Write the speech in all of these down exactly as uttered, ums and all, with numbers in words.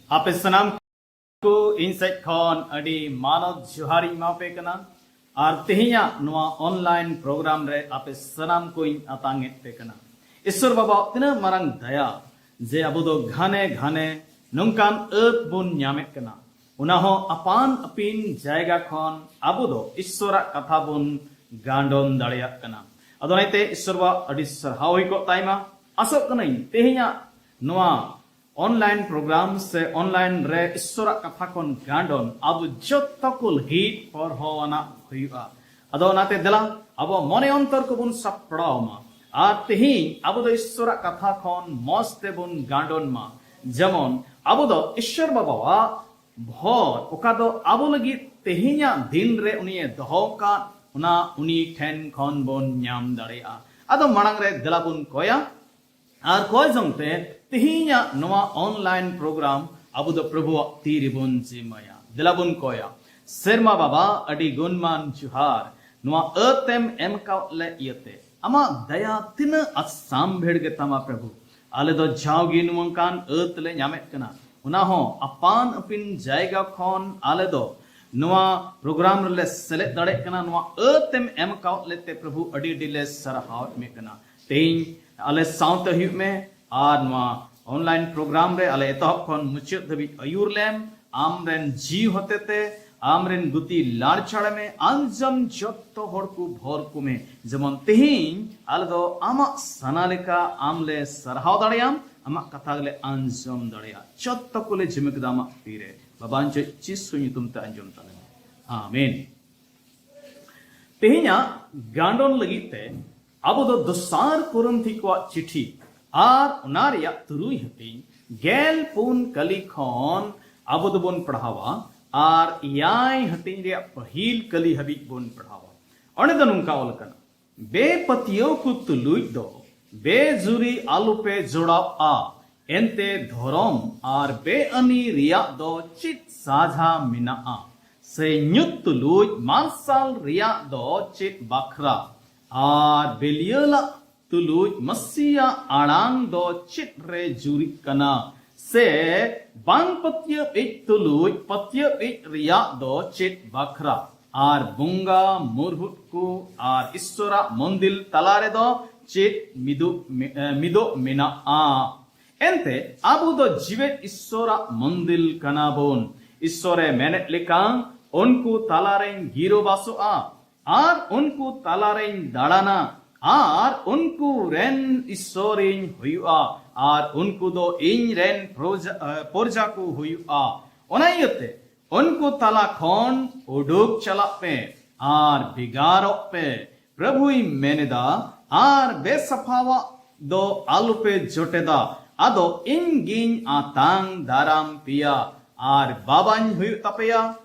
ᱟᱯᱮ ᱥᱟᱱᱟᱢ ᱠᱚ ᱤᱧ ᱥᱮᱫ ᱠᱷᱚᱱ ᱟᱹᱰᱤ ᱢᱟᱱᱚᱛ ᱡᱚᱦᱟᱨ ᱤᱧ ᱮᱢᱟ ᱯᱮ ᱠᱟᱱᱟ᱾ ᱟᱨ ᱛᱮᱦᱮᱧᱟᱜ ᱱᱚᱣᱟ online program ᱨᱮ ᱟᱯᱮ ᱥᱟᱱᱟᱢ ᱠᱚᱧ ᱟᱛᱟᱝ ᱮᱫ ᱯᱮ ᱠᱟᱱᱟ᱾ ᱤᱥᱥᱚᱨ ᱵᱟᱵᱟᱣᱟᱜ ᱛᱤᱱᱟᱹᱜ ᱢᱟᱨᱟᱝ ᱫᱟᱭᱟ ᱡᱮ ᱟᱵᱚ ᱫᱚ ᱜᱷᱟᱱᱮ ᱜᱷᱟᱱᱮ ᱱᱚᱝᱠᱟᱱ ᱟᱹᱛ ᱵᱚᱱ ᱧᱟᱢᱮᱫ ᱠᱟᱱᱟ, ᱚᱱᱟ ᱦᱚᱸ ᱟᱯᱟᱱ ᱟᱹᱯᱤᱱ ᱡᱟᱭᱜᱟ ᱠᱷᱚᱱ ᱟᱵᱚ ᱫᱚ ᱤᱥᱥᱚᱨᱟᱜ ᱠᱟᱛᱷᱟ ᱵᱚᱱ ᱜᱟᱸᱰᱚᱱ ᱫᱟᱲᱮᱭᱟᱜ ᱠᱟᱱᱟ᱾ ᱟᱫᱚ ᱚᱱᱟᱛᱮ ᱤᱥᱥᱚᱨ ᱵᱟᱵᱟ ᱟᱹᱰᱤ ᱥᱟᱨᱦᱟᱣ ᱦᱩᱭ ᱠᱚᱜ ᱛᱟᱭᱢᱟ᱾ ᱟᱥᱚᱜ ᱠᱟᱹᱱᱟᱹᱧ ᱛᱮᱦᱮᱧᱟᱜ ᱱᱚᱣᱟ online program ᱥᱮ online ᱨᱮ ᱤᱥᱥᱚᱨᱟᱜ ᱠᱟᱛᱷᱟ ᱠᱷᱚᱱ ᱜᱟᱸᱰᱚᱱ ᱟᱵᱚ ᱡᱚᱛᱚ ᱠᱚ ᱞᱟᱹᱜᱤᱫ ᱯᱚᱨᱦᱚᱣᱟᱱᱟᱜ ᱦᱩᱭᱩᱜᱼᱟ᱾ ᱟᱫᱚ ᱚᱱᱟᱛᱮ ᱫᱮᱞᱟ ᱟᱵᱚ ᱢᱚᱱᱮ ᱚᱱᱛᱚᱨ ᱠᱚᱵᱚᱱ ᱥᱟᱯᱲᱟᱣ ᱢᱟ᱾ ᱟᱨ ᱛᱮᱦᱮᱧ ᱟᱵᱚ ᱫᱚ ᱤᱥᱥᱚᱨᱟᱜ ᱠᱟᱛᱷᱟ ᱠᱷᱚᱱ ᱢᱚᱸᱡᱽ ᱛᱮᱵᱚᱱ ᱜᱟᱸᱰᱚᱱ ᱢᱟ, ᱡᱮᱢᱚᱱ ᱟᱵᱚ ᱫᱚ ᱤᱥᱥᱚᱨ ᱵᱟᱵᱟᱣᱟᱜ ᱵᱷᱚᱨ, ᱚᱠᱟ ᱫᱚ ᱟᱵᱚ ᱞᱟᱹᱜᱤᱫ ᱛᱮᱦᱮᱧᱟᱜ ᱫᱤᱱ ᱨᱮ ᱩᱱᱤᱭᱮ ᱫᱚᱦᱚ ᱟᱠᱟᱫ, ᱚᱱᱟ ᱩᱱᱤ ᱴᱷᱮᱱ ᱠᱷᱚᱱ ᱵᱚᱱ ᱧᱟᱢ ᱫᱟᱲᱮᱭᱟᱜᱼᱟ᱾ ᱟᱫᱚ ᱢᱟᱲᱟᱝ ᱨᱮ ᱫᱮᱞᱟ ᱵᱚᱱ ᱠᱚᱭᱟ᱾ ᱟᱨ ᱠᱚᱭ ᱡᱚᱝ ᱛᱮ ᱛᱮᱦᱮᱧᱟᱜ ᱱᱚᱣᱟ online program ᱟᱵᱚ ᱫᱚ ᱯᱨᱚᱵᱷᱩᱣᱟᱜ ᱛᱤ ᱨᱮᱵᱚᱱ ᱡᱤᱢᱟᱹᱭᱟ᱾ ᱫᱮᱞᱟ ᱵᱚᱱ ᱠᱚᱭᱟ᱾ ᱥᱮᱨᱢᱟ ᱵᱟᱵᱟ, ᱟᱹᱰᱤ ᱜᱩᱱᱢᱟᱱ ᱡᱚᱦᱟᱨ᱾ ᱱᱚᱣᱟ ᱟᱹᱛ ᱮᱢ ᱮᱢ ᱠᱟᱣᱟᱫ ᱞᱮ ᱤᱭᱟᱹᱛᱮ ᱟᱢᱟᱜ ᱫᱟᱭᱟ ᱛᱤᱱᱟᱹᱜ ᱟᱥᱟᱢ ᱵᱷᱮᱲ ᱜᱮᱛᱟᱢᱟ ᱯᱨᱚᱵᱷᱩ᱾ ᱟᱞᱮ ᱫᱚ ᱡᱟᱣᱜᱮ ᱱᱚᱝᱠᱟᱱ ᱟᱹᱛ ᱞᱮ ᱧᱟᱢᱮᱫ ᱠᱟᱱᱟ, ᱚᱱᱟ ᱦᱚᱸ ᱟᱯᱟᱱ ᱟᱹᱯᱤᱱ ᱡᱟᱭᱜᱟ ᱠᱷᱚᱱ ᱟᱞᱮ ᱫᱚ ᱱᱚᱣᱟ program ᱨᱮᱞᱮ ᱥᱮᱞᱮᱫ ᱫᱟᱲᱮᱭᱟᱜ ᱠᱟᱱᱟ᱾ ᱱᱚᱣᱟ ᱟᱹᱛ ᱮᱢ ᱮᱢ ᱠᱟᱣᱟᱫ ᱞᱮᱛᱮ ᱯᱨᱚᱵᱷᱩ ᱟᱹᱰᱤ ᱟᱹᱰᱤ ᱞᱮ ᱥᱟᱨᱦᱟᱣᱮᱫ ᱢᱮ ᱠᱟᱱᱟ᱾ ᱛᱮᱦᱮᱧ ᱟᱞᱮ ᱥᱟᱶᱛᱮ ᱦᱩᱭᱩᱜ ᱢᱮ ᱟᱨ ᱱᱚᱣᱟ online program ᱨᱮ ᱟᱞᱮ ᱮᱛᱚᱦᱚᱵ ᱠᱷᱚᱱ ᱢᱩᱪᱟᱹᱫ ᱫᱷᱟᱹᱵᱤᱡ ᱟᱹᱭᱩᱨ ᱞᱮᱢ᱾ ᱟᱢ ᱨᱮᱱ ᱡᱤᱣᱤ ᱦᱚᱛᱮᱛᱮ ᱟᱢ ᱨᱮᱱ ᱜᱩᱛᱤ ᱞᱟᱲᱪᱷᱟᱲ ᱢᱮ᱾ ᱟᱸᱡᱚᱢ ᱡᱚᱛᱚ ᱦᱚᱲ ᱠᱚ ᱵᱷᱚᱨ ᱠᱚᱢᱮ᱾ ᱡᱮᱢᱚᱱ ᱛᱮᱦᱮᱧ ᱟᱞᱮ ᱫᱚ ᱟᱢᱟᱜ ᱥᱟᱱᱟ ᱞᱮᱠᱟ ᱟᱢ ᱞᱮ ᱥᱟᱨᱦᱟᱣ ᱫᱟᱲᱮᱭᱟᱢ, ᱟᱢᱟᱜ ᱠᱟᱛᱷᱟ ᱜᱮᱞᱮ ᱟᱸᱡᱚᱢ ᱫᱟᱲᱮᱭᱟᱜᱼᱟ᱾ ᱡᱚᱛᱚ ᱠᱚᱞᱮ ᱡᱤᱢᱟᱹ ᱠᱮᱫᱟ ᱟᱢᱟᱜ ᱛᱤᱨᱮ᱾ ᱵᱟᱵᱟ ᱟᱸᱡᱚ ᱡᱤᱥᱩ ᱧᱩᱛᱩᱢ ᱛᱮ ᱟᱸᱡᱚᱢ ᱛᱟᱞᱮ ᱢᱮ᱾ ᱟᱢᱮᱱ᱾ ᱛᱮᱦᱮᱧᱟᱜ ᱜᱟᱸᱰᱚᱱ ᱞᱟᱹᱜᱤᱫ ᱛᱮ ᱟᱵᱚ ᱫᱚ ᱫᱚᱥᱟᱨ ᱠᱚᱨᱤᱱᱛᱷᱤ ᱠᱚᱣᱟᱜ ᱪᱤᱴᱷᱤ ᱟᱨ ᱚᱱᱟ ᱨᱮᱭᱟᱜ ᱛᱩᱨᱩᱭ ᱦᱟᱹᱴᱤᱧ ᱜᱮᱞ ᱯᱩᱱ ᱠᱟᱹᱞᱤ ᱠᱷᱚᱱ ᱟᱵᱚ ᱫᱚᱵᱚᱱ ᱯᱟᱲᱦᱟᱣᱟ ᱟᱨ ᱮᱭᱟᱭ ᱦᱟᱹᱴᱤᱧ ᱨᱮᱭᱟᱜ ᱯᱟᱹᱦᱤᱞ ᱠᱟᱹᱞᱤ ᱦᱟᱹᱵᱤᱡ ᱵᱚᱱ ᱯᱟᱲᱦᱟᱣᱟ᱾ ᱚᱸᱰᱮ ᱫᱚ ᱱᱚᱝᱠᱟ ᱚᱞ ᱟᱠᱟᱱᱟ, ᱵᱮᱯᱟᱹᱛᱭᱟᱹᱣ ᱠᱚ ᱛᱩᱞᱩᱡ ᱫᱚ ᱵᱮᱡᱩᱨᱤ ᱟᱞᱚᱯᱮ ᱡᱚᱲᱟᱣᱜᱼᱟ, ᱮᱱᱛᱮ ᱫᱷᱚᱨᱚᱢ ᱟᱨ ᱵᱮᱟᱹᱱᱤ ᱨᱮᱭᱟᱜ ᱫᱚ ᱪᱮᱫ ᱥᱟᱡᱷᱟ ᱢᱮᱱᱟᱜᱼᱟ? ᱥᱮ ᱧᱩᱛ ᱛᱩᱞᱩᱡ ᱢᱟᱨᱥᱟᱞ ᱨᱮᱭᱟᱜ ᱫᱚ ᱪᱮᱫ ᱵᱟᱠᱷᱨᱟ? ᱟᱨ ᱵᱮᱞᱤᱭᱟᱹᱞᱟᱜ ᱛᱩᱞᱩᱡ ᱢᱟᱹᱥᱤᱭᱟᱜ ᱟᱲᱟᱝ ᱫᱚ ᱪᱮᱫ ᱨᱮ ᱡᱩᱨᱤᱜ ᱠᱟᱱᱟ? ᱥᱮ ᱵᱟᱝ ᱯᱟᱹᱛᱭᱟᱹᱣ ᱤᱡ ᱛᱩᱞᱩᱡ ᱯᱟᱹᱛᱭᱟᱹᱣ ᱤᱡ ᱨᱮᱭᱟᱜ ᱫᱚ ᱪᱮᱫ ᱵᱟᱠᱷᱨᱟ? ᱟᱨ ᱵᱚᱸᱜᱟ ᱢᱩᱨᱦᱩᱫ ᱠᱚ ᱟᱨ ᱤᱥᱥᱚᱨᱟᱜ ᱢᱚᱱᱫᱤᱞ ᱛᱟᱞᱟ ᱨᱮᱫᱚ ᱪᱮᱫ ᱢᱤᱫᱚᱜ ᱢᱮ-, ᱮ, ᱢᱤᱫᱚᱜ ᱢᱮᱱᱟᱜᱼᱟ? ᱮᱱᱛᱮ ᱟᱵᱚ ᱫᱚ ᱡᱤᱣᱮᱫ ᱤᱥᱥᱚᱨᱟᱜ ᱢᱚᱱᱫᱤᱞ ᱠᱟᱱᱟ ᱵᱚᱱ᱾ ᱤᱥᱥᱚᱨᱮ ᱢᱮᱱᱮᱫ ᱞᱮᱠᱟ, "ᱩᱱᱠᱩ ᱛᱟᱞᱟᱨᱮᱧ ᱜᱤᱨᱟᱹᱵᱟᱥᱚᱜᱼᱟ ᱟᱨ ᱩᱱᱠᱩ ᱛᱟᱞᱟᱨᱮᱧ ᱫᱟᱬᱟᱱᱟ ᱟᱨ ᱩᱱᱠᱩ ᱨᱮᱱ ᱤᱥᱥᱚᱨᱤᱧ ᱦᱩᱭᱩᱜᱼᱟ ᱟᱨ ᱩᱱᱠᱩ ᱫᱚ ᱤᱧ ᱨᱮᱱ ᱯᱨᱚᱡᱟ, ᱮ, ᱯᱨᱚᱡᱟ ᱠᱚ ᱦᱩᱭᱩᱜᱼᱟ᱾ ᱚᱱᱟ ᱤᱭᱟᱹᱛᱮ ᱩᱱᱠᱩ ᱛᱟᱞᱟ ᱠᱷᱚᱱ ᱩᱰᱩᱠ ᱪᱟᱞᱟᱜ ᱯᱮ ᱟᱨ ᱵᱷᱮᱜᱟᱨᱚᱜ ᱯᱮ, ᱯᱨᱚᱵᱷᱩᱭ ᱢᱮᱱᱮᱫᱟ, ᱟᱨ ᱵᱮᱥᱟᱯᱷᱟᱣᱟᱜ ᱫᱚ ᱟᱞᱚᱯᱮ ᱡᱚᱴᱮᱫᱟ᱾ ᱟᱫᱚ ᱤᱧ ᱜᱤᱧ ᱟᱛᱟᱝ ᱫᱟᱨᱟᱢ ᱯᱮᱭᱟ ᱟᱨ ᱵᱟᱵᱟᱧ ᱦᱩᱭᱩᱜ ᱛᱟᱯᱮᱭᱟ,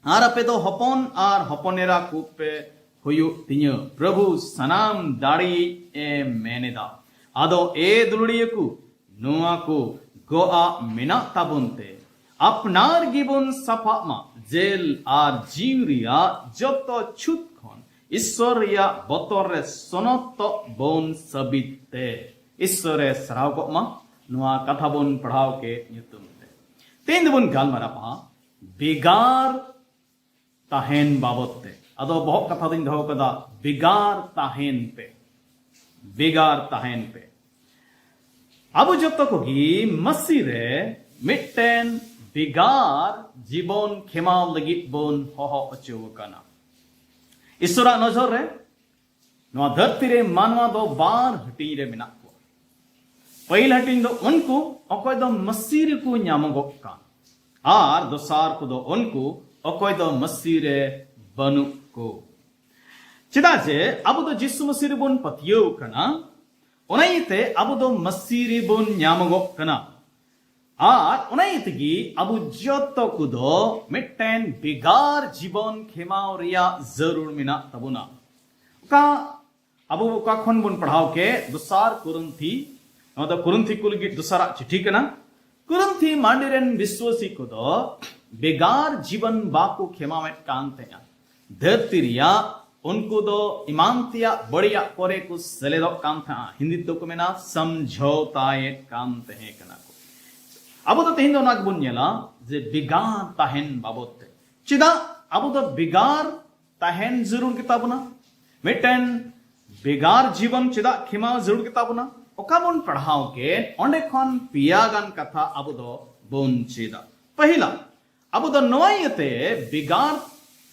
ᱟᱨ ᱟᱯᱮ ᱫᱚ ᱦᱚᱯᱚᱱ ᱟᱨ ᱦᱚᱯᱚᱱᱮᱨᱟ ᱠᱚᱯᱮ ᱦᱩᱭᱩᱜ ᱛᱤᱧᱟᱹ, ᱯᱨᱚᱵᱷᱩ ᱥᱟᱱᱟᱢ ᱫᱟᱲᱮᱭᱤᱡ ᱮ ᱢᱮᱱᱮᱫᱟ᱾ ᱟᱫᱚ ᱮ ᱫᱩᱞᱟᱹᱲᱤᱭᱟᱹ ᱠᱚ, ᱱᱚᱣᱟ ᱠᱚ ᱜᱚᱜᱼᱟᱜ ᱢᱮᱱᱟᱜ ᱛᱟᱵᱚᱱ ᱛᱮ ᱟᱯᱱᱟᱨ ᱜᱮᱵᱚᱱ ᱥᱟᱯᱷᱟᱜ ᱢᱟ, ᱡᱮᱞ ᱟᱨ ᱡᱤᱣᱤ ᱨᱮᱭᱟᱜ ᱡᱚᱛᱚ ᱪᱷᱩᱛ ᱠᱷᱚᱱ ᱤᱥᱥᱚᱨ ᱨᱮᱭᱟᱜ ᱵᱚᱛᱚᱨ ᱨᱮ ᱥᱚᱱᱚᱛᱚᱜ ᱵᱚᱱ ᱥᱟᱹᱵᱤᱛ ᱛᱮ᱾ ᱤᱥᱥᱚᱨᱮ ᱥᱟᱨᱦᱟᱣ ᱠᱚᱜ ᱢᱟ ᱱᱚᱣᱟ ᱠᱟᱛᱷᱟ ᱵᱚᱱ ᱯᱟᱲᱦᱟᱣ ᱠᱮᱫ ᱧᱩᱛᱩᱢ ᱛᱮ᱾ ᱛᱮᱦᱮᱧ ᱫᱚᱵᱚᱱ ᱜᱟᱞᱢᱟᱨᱟᱜᱼᱟ ᱵᱷᱮᱜᱟᱨ ᱛᱟᱦᱮᱱ ᱵᱟᱵᱚᱛ ᱛᱮ᱾ ᱟᱫᱚ ᱵᱚᱦᱚᱜ ᱠᱟᱛᱷᱟ ᱫᱚᱧ ᱫᱚᱦᱚ ᱠᱟᱫᱟ, ᱵᱷᱮᱜᱟᱨ ᱛᱟᱦᱮᱱ ᱯᱮ, ᱵᱷᱮᱜᱟᱨ ᱛᱟᱦᱮᱱ ᱯᱮ᱾ ᱟᱵᱚ ᱡᱚᱛᱚ ᱠᱚᱜᱮ ᱢᱟᱹᱥᱤ ᱨᱮ ᱢᱤᱫᱴᱮᱱ ᱵᱷᱮᱜᱟᱨ ᱡᱤᱵᱚᱱ ᱠᱷᱮᱢᱟᱣ ᱞᱟᱹᱜᱤᱫ ᱵᱚᱱ ᱦᱚᱦᱚ ᱦᱚᱪᱚ ᱟᱠᱟᱱᱟ᱾ ᱤᱥᱥᱚᱨᱟᱜ ᱱᱚᱡᱚᱨ ᱨᱮ ᱱᱚᱣᱟ ᱫᱷᱟᱹᱨᱛᱤ ᱨᱮ ᱢᱟᱱᱣᱟ ᱫᱚ ᱵᱟᱨ ᱦᱟᱹᱴᱤᱧ ᱨᱮ ᱢᱮᱱᱟᱜ ᱠᱚᱣᱟ᱾ ᱯᱟᱹᱦᱤᱞ ᱦᱟᱹᱴᱤᱧ ᱫᱚ ᱩᱱᱠᱩ ᱚᱠᱚᱭ ᱫᱚ ᱢᱟᱹᱥᱤ ᱨᱮᱠᱚ ᱧᱟᱢᱚᱜᱚᱜ ᱠᱟᱱ, ᱟᱨ ᱫᱚᱥᱟᱨ ᱠᱚᱫᱚ ᱩᱱᱠᱩ ᱚᱠᱚᱭ ᱫᱚ ᱢᱟᱹᱥᱤ ᱨᱮ ᱵᱟᱹᱱᱩᱜ ᱠᱚ᱾ ᱪᱮᱫᱟᱜ ᱡᱮ ᱟᱵᱚ ᱫᱚ ᱡᱤᱥᱩ ᱢᱟᱹᱥᱤ ᱨᱮᱵᱚᱱ ᱯᱟᱹᱛᱭᱟᱹᱣ ᱠᱟᱱᱟ, ᱚᱱᱟ ᱤᱭᱟᱹᱛᱮ ᱟᱵᱚ ᱫᱚ ᱢᱟᱹᱥᱤ ᱨᱮᱵᱚᱱ ᱧᱟᱢᱚᱜᱚᱜ ᱠᱟᱱᱟ᱾ ᱟᱨ ᱚᱱᱟ ᱤᱭᱟᱹ ᱛᱮᱜᱮ ᱟᱵᱚ ᱡᱚᱛᱚ ᱠᱚᱫᱚ ᱢᱤᱫᱴᱮᱱ ᱵᱷᱮᱜᱟᱨ ᱡᱤᱵᱚᱱ ᱠᱷᱮᱢᱟᱣ ᱨᱮᱭᱟᱜ ᱡᱟᱹᱨᱩᱲ ᱢᱮᱱᱟᱜ ᱛᱟᱵᱚᱱᱟ᱾ ᱚᱠᱟ, ᱟᱵᱚ ᱚᱠᱟ ᱠᱷᱚᱱ ᱵᱚᱱ ᱯᱟᱲᱦᱟᱣ ᱠᱮᱫ? ᱫᱚᱥᱟᱨ ᱠᱚᱨᱤᱱᱛᱷᱤ᱾ ᱱᱚᱣᱟ ᱫᱚ ᱠᱚᱨᱤᱱᱛᱷᱤ ᱠᱚ ᱞᱟᱹᱜᱤᱫ ᱫᱚᱥᱟᱨᱟᱜ ᱪᱤᱴᱷᱤ ᱠᱟᱱᱟ᱾ ᱠᱚᱨᱤᱱᱛᱷᱤ ᱢᱟᱹᱰᱤ ᱨᱮᱱ ᱵᱤᱥᱣᱟᱥᱤ ᱠᱚᱫᱚ ᱵᱷᱮᱜᱟᱨ ᱡᱤᱵᱚᱱ ᱵᱟᱠᱚ ᱠᱷᱮᱢᱟᱣᱮᱫ ᱠᱟᱱ ᱛᱟᱦᱮᱸᱫᱼᱟ᱾ ᱫᱷᱟᱹᱨᱛᱤ ᱨᱮᱭᱟᱜ ᱩᱱᱠᱩ ᱫᱚ ᱮᱢᱟᱱ ᱛᱮᱭᱟᱜ ᱵᱟᱹᱲᱤᱡᱟᱜ ᱠᱚᱨᱮ ᱠᱚ ᱥᱮᱞᱮᱫᱚᱜ ᱠᱟᱱ ᱛᱟᱦᱮᱸᱫᱼᱟ᱾ ᱦᱤᱱᱫᱤ ᱛᱮᱠᱚ ᱢᱮᱱᱟ ᱥᱚᱢᱡᱷᱚᱛᱟᱭᱮᱫ ᱠᱟᱱ ᱛᱟᱦᱮᱸ ᱠᱟᱱᱟ ᱠᱚ᱾ ᱟᱵᱚ ᱫᱚ ᱛᱮᱦᱮᱧ ᱫᱚ ᱚᱱᱟ ᱜᱮᱵᱚᱱ ᱧᱮᱞᱟ ᱡᱮ ᱵᱮᱜᱟᱨ ᱛᱟᱦᱮᱱ ᱵᱟᱵᱚᱫ ᱛᱮ᱾ ᱪᱮᱫᱟᱜ ᱟᱵᱚ ᱫᱚ ᱵᱮᱜᱟᱨ ᱛᱟᱦᱮᱱ ᱡᱟᱹᱨᱩᱲ ᱜᱮᱛᱟ ᱵᱚᱱᱟ? ᱢᱤᱫᱴᱮᱱ ᱵᱮᱜᱟᱨ ᱡᱤᱵᱚᱱ ᱪᱮᱫᱟᱜ ᱠᱷᱮᱢᱟᱣ ᱡᱟᱹᱨᱩᱲ ᱜᱮᱛᱟ ᱵᱚᱱᱟ? ᱚᱠᱟ ᱵᱚᱱ ᱯᱟᱲᱦᱟᱣ ᱠᱮᱫ, ᱚᱸᱰᱮ ᱠᱷᱚᱱ ᱯᱮᱭᱟ ᱜᱟᱱ ᱠᱟᱛᱷᱟ ᱟᱵᱚ ᱫᱚ ᱵᱚᱱ ᱪᱮᱫᱟ᱾ ᱯᱟᱹᱦᱤᱞᱟ, ᱟᱵᱚ ᱫᱚ ᱱᱚᱣᱟ ᱤᱭᱟᱹᱛᱮ ᱵᱮᱜᱟᱨ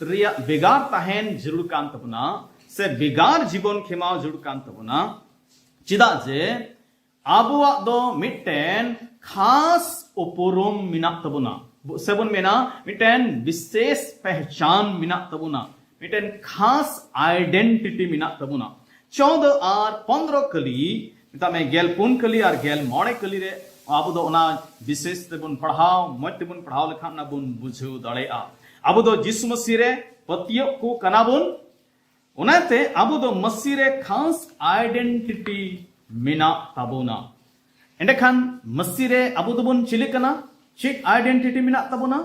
ᱨᱮᱭᱟᱜ, ᱵᱮᱜᱟᱨ ᱛᱟᱦᱮᱱ ᱡᱟᱹᱨᱩᱲ ᱠᱟᱱ ᱛᱟᱵᱚᱱᱟ, ᱥᱮ ᱵᱮᱜᱟᱨ ᱡᱤᱵᱚᱱ ᱠᱷᱮᱢᱟᱣ ᱡᱟᱹᱨᱩᱲ ᱠᱟᱱ ᱛᱟᱵᱚᱱᱟ᱾ ᱪᱮᱫᱟᱜ ᱡᱮ ᱟᱵᱚᱣᱟᱜ ᱫᱚ ᱢᱤᱫᱴᱮᱱ ᱠᱷᱟᱥ ᱩᱯᱨᱩᱢ ᱢᱮᱱᱟᱜ ᱛᱟᱵᱚᱱᱟ, ᱥᱮᱵᱚᱱ ᱢᱮᱱᱟ ᱢᱤᱫᱴᱮᱱ ᱵᱤᱥᱮᱥ ᱯᱮᱦᱪᱟᱱ ᱢᱮᱱᱟᱜ ᱛᱟᱵᱚᱱᱟ, ᱢᱤᱫᱴᱮᱱ ᱠᱷᱟᱥ ᱟᱭᱰᱮᱱᱴᱤᱴᱤ ᱢᱮᱱᱟᱜ ᱛᱟᱵᱚᱱᱟ᱾ ᱪᱳᱫᱚ ᱟᱨ ᱯᱚᱱᱫᱽᱨᱚ ᱠᱟᱹᱞᱤ, ᱢᱮᱛᱟᱜ ᱢᱮ ᱜᱮᱞ ᱯᱩᱱ ᱠᱟᱹᱞᱤ ᱟᱨ ᱜᱮᱞ ᱢᱚᱬᱮ ᱠᱟᱹᱞᱤ ᱨᱮ ᱟᱵᱚ ᱫᱚ ᱚᱱᱟ ᱵᱤᱥᱮᱥ ᱛᱮᱵᱚᱱ ᱯᱟᱲᱦᱟᱣ, ᱢᱚᱡᱽ ᱛᱮᱵᱚᱱ ᱯᱟᱲᱦᱟᱣ ᱞᱮᱠᱷᱟᱱ ᱚᱱᱟ ᱵᱚᱱ ᱵᱩᱡᱷᱟᱹᱣ ᱫᱟᱲᱮᱭᱟᱜᱼᱟ᱾ ᱟᱵᱚ ᱫᱚ ᱡᱤᱥᱩ ᱢᱟᱹᱥᱤ ᱨᱮ ᱯᱟᱹᱛᱭᱟᱹᱣ ᱠᱚ ᱠᱟᱱᱟ ᱵᱚᱱ, ᱚᱱᱟᱛᱮ ᱟᱵᱚ ᱫᱚ ᱢᱟᱹᱥᱤ ᱨᱮ ᱠᱷᱟᱥ ᱟᱭᱰᱮᱱᱴᱤᱴᱤ ᱢᱮᱱᱟᱜ ᱛᱟᱵᱚᱱᱟ᱾ ᱮᱸᱰᱮᱠᱷᱟᱱ ᱢᱟᱹᱥᱤ ᱨᱮ ᱟᱵᱚ ᱫᱚᱵᱚᱱ ᱪᱤᱞᱤ ᱠᱟᱱᱟ? ᱪᱮᱫ ᱟᱭᱰᱮᱱᱴᱤᱴᱤ ᱢᱮᱱᱟᱜ ᱛᱟᱵᱚᱱᱟ?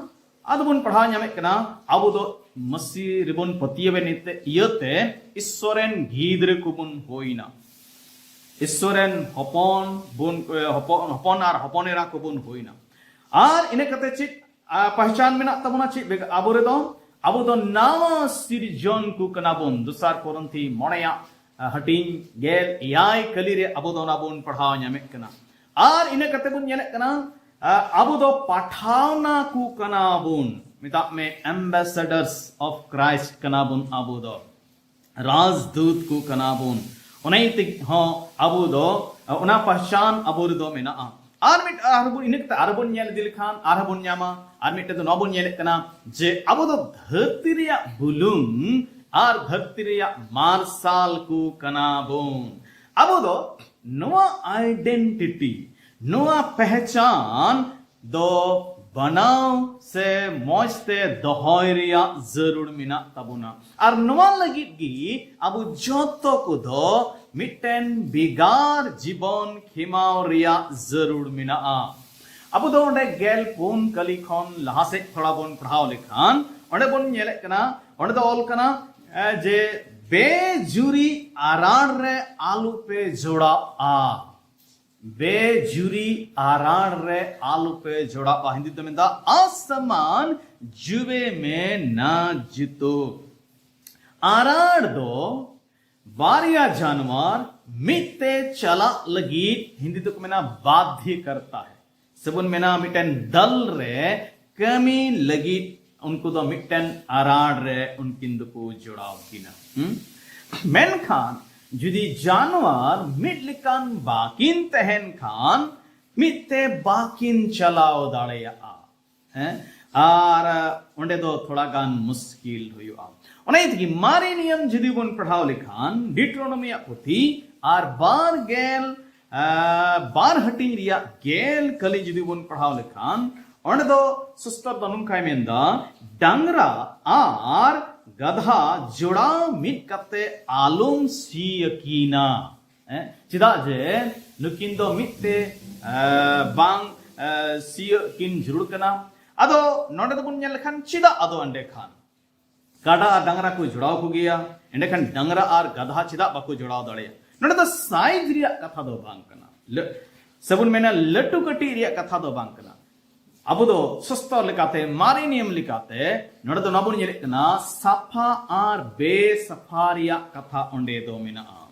ᱟᱫᱚ ᱵᱚᱱ ᱯᱟᱲᱦᱟᱣ ᱧᱟᱢᱮᱫ ᱠᱟᱱᱟ, ᱟᱵᱚ ᱫᱚ ᱢᱟᱹᱥᱤ ᱨᱮᱵᱚᱱ ᱯᱟᱹᱛᱭᱟᱹᱣᱮᱱ ᱤᱭᱟᱹᱛᱮ ᱤᱥᱥᱚᱨ ᱨᱮᱱ ᱜᱤᱫᱽᱨᱟᱹ ᱠᱚᱵᱚᱱ ᱦᱩᱭᱱᱟ᱾ ᱤᱥᱥᱚᱨ ᱨᱮᱱ ᱦᱚᱯᱚᱱ ᱵᱚᱱ, ᱦᱚᱯᱚᱱ, ᱦᱚᱯᱚᱱ ᱟᱨ ᱦᱚᱯᱚᱱ ᱮᱨᱟ ᱠᱚᱵᱚᱱ ᱦᱩᱭᱱᱟ᱾ ᱟᱨ ᱤᱱᱟᱹ ᱠᱟᱛᱮ ᱪᱮᱫ ᱟ, ᱯᱟᱦᱪᱟᱱ ᱢᱮᱱᱟᱜ ᱛᱟᱵᱚᱱᱟ? ᱪᱮᱫ ᱵᱮᱜ-, ᱟᱵᱚ ᱨᱮᱫᱚ, ᱟᱵᱚ ᱫᱚ ᱱᱟᱣᱟ ᱥᱤᱨᱡᱚᱱ ᱠᱚ ᱠᱟᱱᱟ ᱵᱚᱱ᱾ ᱫᱚᱥᱟᱨ ᱠᱚᱨᱤᱱᱛᱷᱤ ᱢᱚᱬᱮᱭᱟᱜ, ᱟ, ᱦᱟᱹᱴᱤᱧ ᱜᱮᱞ ᱮᱭᱟᱭ ᱠᱟᱹᱞᱤ ᱨᱮ ᱟᱵᱚ ᱫᱚ ᱚᱱᱟ ᱵᱚᱱ ᱯᱟᱲᱦᱟᱣ ᱧᱟᱢᱮᱫ ᱠᱟᱱᱟ᱾ ᱟᱨ ᱤᱱᱟᱹ ᱠᱟᱛᱮ ᱵᱚᱱ ᱧᱮᱞᱮᱫ ᱠᱟᱱᱟ, ᱟ, ᱟᱵᱚ ᱫᱚ ᱯᱟᱴᱷᱟᱣᱱᱟ ᱠᱚ ᱠᱟᱱᱟ ᱵᱚᱱ, ᱢᱮᱛᱟᱜ ᱢᱮ ambassadors of Christ ᱠᱟᱱᱟ ᱵᱚᱱ ᱟᱵᱚ ᱫᱚ᱾ ᱨᱟᱡᱽᱫᱩᱛ ᱠᱚ ᱠᱟᱱᱟ ᱵᱚᱱ᱾ ᱚᱱᱟ ᱤᱭᱟᱹᱛᱮ ᱦᱚᱸ ᱟᱵᱚ ᱫᱚ, ᱚᱱᱟ ᱯᱟᱦᱪᱟᱱ ᱟᱵᱚ ᱨᱮᱫᱚ ᱢᱮᱱᱟᱜᱼᱟ᱾ ᱟᱨ ᱢᱤᱫ, ᱟᱨ ᱵᱚᱱ, ᱤᱱᱟᱹ ᱠᱟᱛᱮ ᱟᱨ ᱵᱚᱱ ᱧᱮᱞ ᱤᱫᱤ ᱞᱮᱠᱷᱟᱱ ᱟᱨ ᱵᱚᱱ ᱧᱟᱢᱟ᱾ ᱟᱨ ᱢᱤᱫᱴᱮᱱ ᱫᱚ ᱱᱚᱣᱟ ᱵᱚᱱ ᱧᱮᱞᱮᱫ ᱠᱟᱱᱟ ᱡᱮ ᱟᱵᱚ ᱫᱚ ᱫᱷᱟᱹᱨᱛᱤ ᱨᱮᱭᱟᱜ ᱵᱩᱞᱩᱝ ᱟᱨ ᱫᱷᱟᱹᱨᱛᱤ ᱨᱮᱭᱟᱜ ᱢᱟᱨᱥᱟᱞ ᱠᱚ ᱠᱟᱱᱟ ᱵᱚᱱ᱾ ᱟᱵᱚ ᱫᱚ ᱱᱚᱣᱟ ᱟᱭᱰᱮᱱᱴᱤᱴᱤ, ᱱᱚᱣᱟ ᱯᱮᱦᱪᱟᱱ ᱫᱚ ᱵᱟᱱᱟᱣ ᱥᱮ ᱢᱚᱡᱽ ᱛᱮ ᱫᱚᱦᱚᱭ ᱨᱮᱭᱟᱜ ᱡᱟᱹᱨᱩᱲ ᱢᱮᱱᱟᱜ ᱛᱟᱵᱚᱱᱟ᱾ ᱟᱨ ᱱᱚᱣᱟ ᱞᱟᱹᱜᱤᱫ ᱜᱮ ᱟᱵᱚ ᱡᱚᱛᱚ ᱠᱚᱫᱚ ᱢᱤᱫᱴᱮᱱ ᱵᱷᱮᱜᱟᱨ ᱡᱤᱵᱚᱱ ᱠᱷᱮᱢᱟᱣ ᱨᱮᱭᱟᱜ ᱡᱟᱹᱨᱩᱲ ᱢᱮᱱᱟᱜᱼᱟ᱾ ᱟᱵᱚ ᱫᱚ ᱚᱸᱰᱮ ᱜᱮᱞ ᱯᱩᱱ ᱠᱟᱹᱞᱤ ᱠᱷᱚᱱ ᱞᱟᱦᱟ ᱥᱮᱫ ᱛᱷᱚᱲᱟ ᱵᱚᱱ ᱯᱟᱲᱦᱟᱣ ᱞᱮᱠᱷᱟᱱ, ᱚᱸᱰᱮ ᱵᱚᱱ ᱧᱮᱞᱮᱫ ᱠᱟᱱᱟ, ᱚᱸᱰᱮ ᱫᱚ ᱚᱞ ᱠᱟᱱᱟ, ᱮ, ᱡᱮ ᱵᱮᱡᱩᱨᱤ ᱟᱨᱟᱲ ᱨᱮ ᱟᱞᱚ ᱯᱮ ᱡᱚᱲᱟᱜᱼᱟ᱾ ᱵᱮᱡᱩᱨᱤ ᱟᱨᱟᱲ ᱨᱮ ᱟᱞᱚᱯᱮ ᱡᱚᱲᱟᱣᱟ᱾ ᱦᱤᱱᱫᱤ ᱛᱮ ᱢᱮᱱᱫᱟ, ᱟᱥᱟᱢᱟᱱ ᱡᱩᱵᱮ ᱢᱮ ᱱᱟ ᱡᱤᱛᱳ᱾ ᱟᱨᱟᱲ ᱫᱚ ᱵᱟᱨᱭᱟ ᱡᱟᱱᱣᱟᱨ ᱢᱤᱫ ᱛᱮ ᱪᱟᱞᱟᱜ ᱞᱟᱹᱜᱤᱫ ᱦᱤᱱᱫᱤ ᱛᱮᱠᱚ ᱢᱮᱱᱟ ᱵᱟᱫᱷᱭᱚ ᱠᱟᱨᱛᱟ ᱦᱮ, ᱥᱮᱵᱚᱱ ᱢᱮᱱᱟ ᱢᱤᱫᱴᱮᱱ ᱫᱚᱞ ᱨᱮ ᱠᱟᱹᱢᱤ ᱞᱟᱹᱜᱤᱫ ᱩᱱᱠᱩ ᱫᱚ ᱢᱤᱫᱴᱮᱱ ᱟᱨᱟᱲ ᱨᱮ ᱩᱱᱠᱤᱱ ᱫᱚᱠᱚ ᱡᱚᱲᱟᱣ ᱠᱤᱱᱟ᱾ ᱦᱩᱸ? ᱢᱮᱱᱠᱷᱟᱱ ᱡᱩᱫᱤ ᱡᱟᱱᱣᱟᱨ ᱢᱤᱫ ᱞᱮᱠᱟᱱ ᱵᱟᱠᱤᱱ ᱛᱟᱦᱮᱱ ᱠᱷᱟᱱ ᱢᱤᱫ ᱛᱮ ᱵᱟᱠᱤᱱ ᱪᱟᱞᱟᱣ ᱫᱟᱲᱮᱭᱟᱜᱼᱟ᱾ ᱦᱮᱸ? ᱟᱨ ᱚᱸᱰᱮ ᱫᱚ ᱛᱷᱚᱲᱟ ᱜᱟᱱ ᱢᱩᱥᱠᱤᱞ ᱦᱩᱭᱩᱜᱼᱟ᱾ ᱚᱱᱟ ᱤᱭᱟᱹ ᱛᱮᱜᱮ ᱢᱟᱨᱮ ᱱᱤᱭᱚᱢ ᱡᱩᱫᱤ ᱵᱚᱱ ᱯᱟᱲᱦᱟᱣ ᱞᱮᱠᱷᱟᱱ ᱰᱤᱴᱨᱳᱱᱚᱢᱤᱭᱟᱜ ᱯᱩᱛᱷᱤ ᱟᱨ ᱵᱟᱨ ᱜᱮᱞ, ᱟᱨ ᱵᱟᱨ ᱦᱟᱹᱴᱤᱧ ᱨᱮᱭᱟᱜ ᱜᱮᱞ ᱠᱟᱹᱞᱤ ᱡᱩᱫᱤ ᱵᱚᱱ ᱯᱟᱲᱦᱟᱣ ᱞᱮᱠᱷᱟᱱ ᱚᱸᱰᱮ ᱫᱚ ᱥᱩᱥᱛᱚᱨ ᱫᱚ ᱱᱚᱝᱠᱟᱭ ᱢᱮᱱᱫᱟ, ᱰᱟᱝᱨᱟ ᱟᱨ ᱜᱟᱫᱷᱟ ᱡᱚᱲᱟᱣ ᱢᱤᱫ ᱠᱟᱛᱮ ᱟᱞᱚᱢ ᱥᱤ ᱟᱹᱠᱤᱱᱟ᱾ ᱦᱮᱸ? ᱪᱮᱫᱟᱜ ᱡᱮ ᱱᱩᱠᱤᱱ ᱫᱚ ᱢᱤᱫ ᱛᱮ, ᱮ, ᱵᱟᱝ, ᱮ, ᱥᱤᱭᱳᱜ ᱠᱤᱱ ᱡᱟᱹᱨᱩᱲ ᱠᱟᱱᱟ᱾ ᱟᱫᱚ ᱱᱚᱰᱮ ᱫᱚᱵᱚᱱ ᱧᱮᱞ ᱞᱮᱠᱷᱟᱱ ᱪᱮᱫᱟᱜ ᱟᱫᱚ ᱮᱸᱰᱮ ᱠᱷᱟᱱ ᱠᱟᱰᱟ ᱟᱨ ᱰᱟᱝᱨᱟ ᱠᱚ ᱡᱚᱲᱟᱣ ᱠᱚᱜᱮᱭᱟ, ᱮᱸᱰᱮᱠᱷᱟᱱ ᱰᱟᱝᱨᱟ ᱟᱨ ᱜᱟᱫᱷᱟ ᱪᱮᱫᱟᱜ ᱵᱟᱠᱚ ᱡᱚᱲᱟᱣ ᱫᱟᱲᱮᱭᱟᱜᱼᱟ? ᱱᱚᱰᱮ ᱫᱚ ᱥᱟᱭᱤᱡᱽ ᱨᱮᱭᱟᱜ ᱠᱟᱛᱷᱟ ᱫᱚ ᱵᱟᱝ ᱠᱟᱱᱟ, ᱞᱟᱹ-, ᱥᱮᱵᱚᱱ ᱢᱮᱱᱟ ᱞᱟᱹᱴᱩ ᱠᱟᱹᱴᱤᱡ ᱨᱮᱭᱟᱜ ᱠᱟᱛᱷᱟ ᱫᱚ ᱵᱟᱝ ᱠᱟᱱᱟ᱾ ᱟᱵᱚ ᱫᱚ ᱥᱚᱥᱛᱚ ᱞᱮᱠᱟᱛᱮ, ᱢᱟᱨᱮ ᱱᱤᱭᱚᱢ ᱞᱮᱠᱟᱛᱮ, ᱱᱚᱰᱮ ᱫᱚ ᱱᱚᱣᱟ ᱵᱚᱱ ᱧᱮᱞᱮᱫ ᱠᱟᱱᱟ, ᱥᱟᱯᱷᱟ ᱟᱨ ᱵᱮᱥᱟᱯᱷᱟ ᱨᱮᱭᱟᱜ ᱠᱟᱛᱷᱟ ᱚᱸᱰᱮ ᱫᱚ ᱢᱮᱱᱟᱜᱼᱟ᱾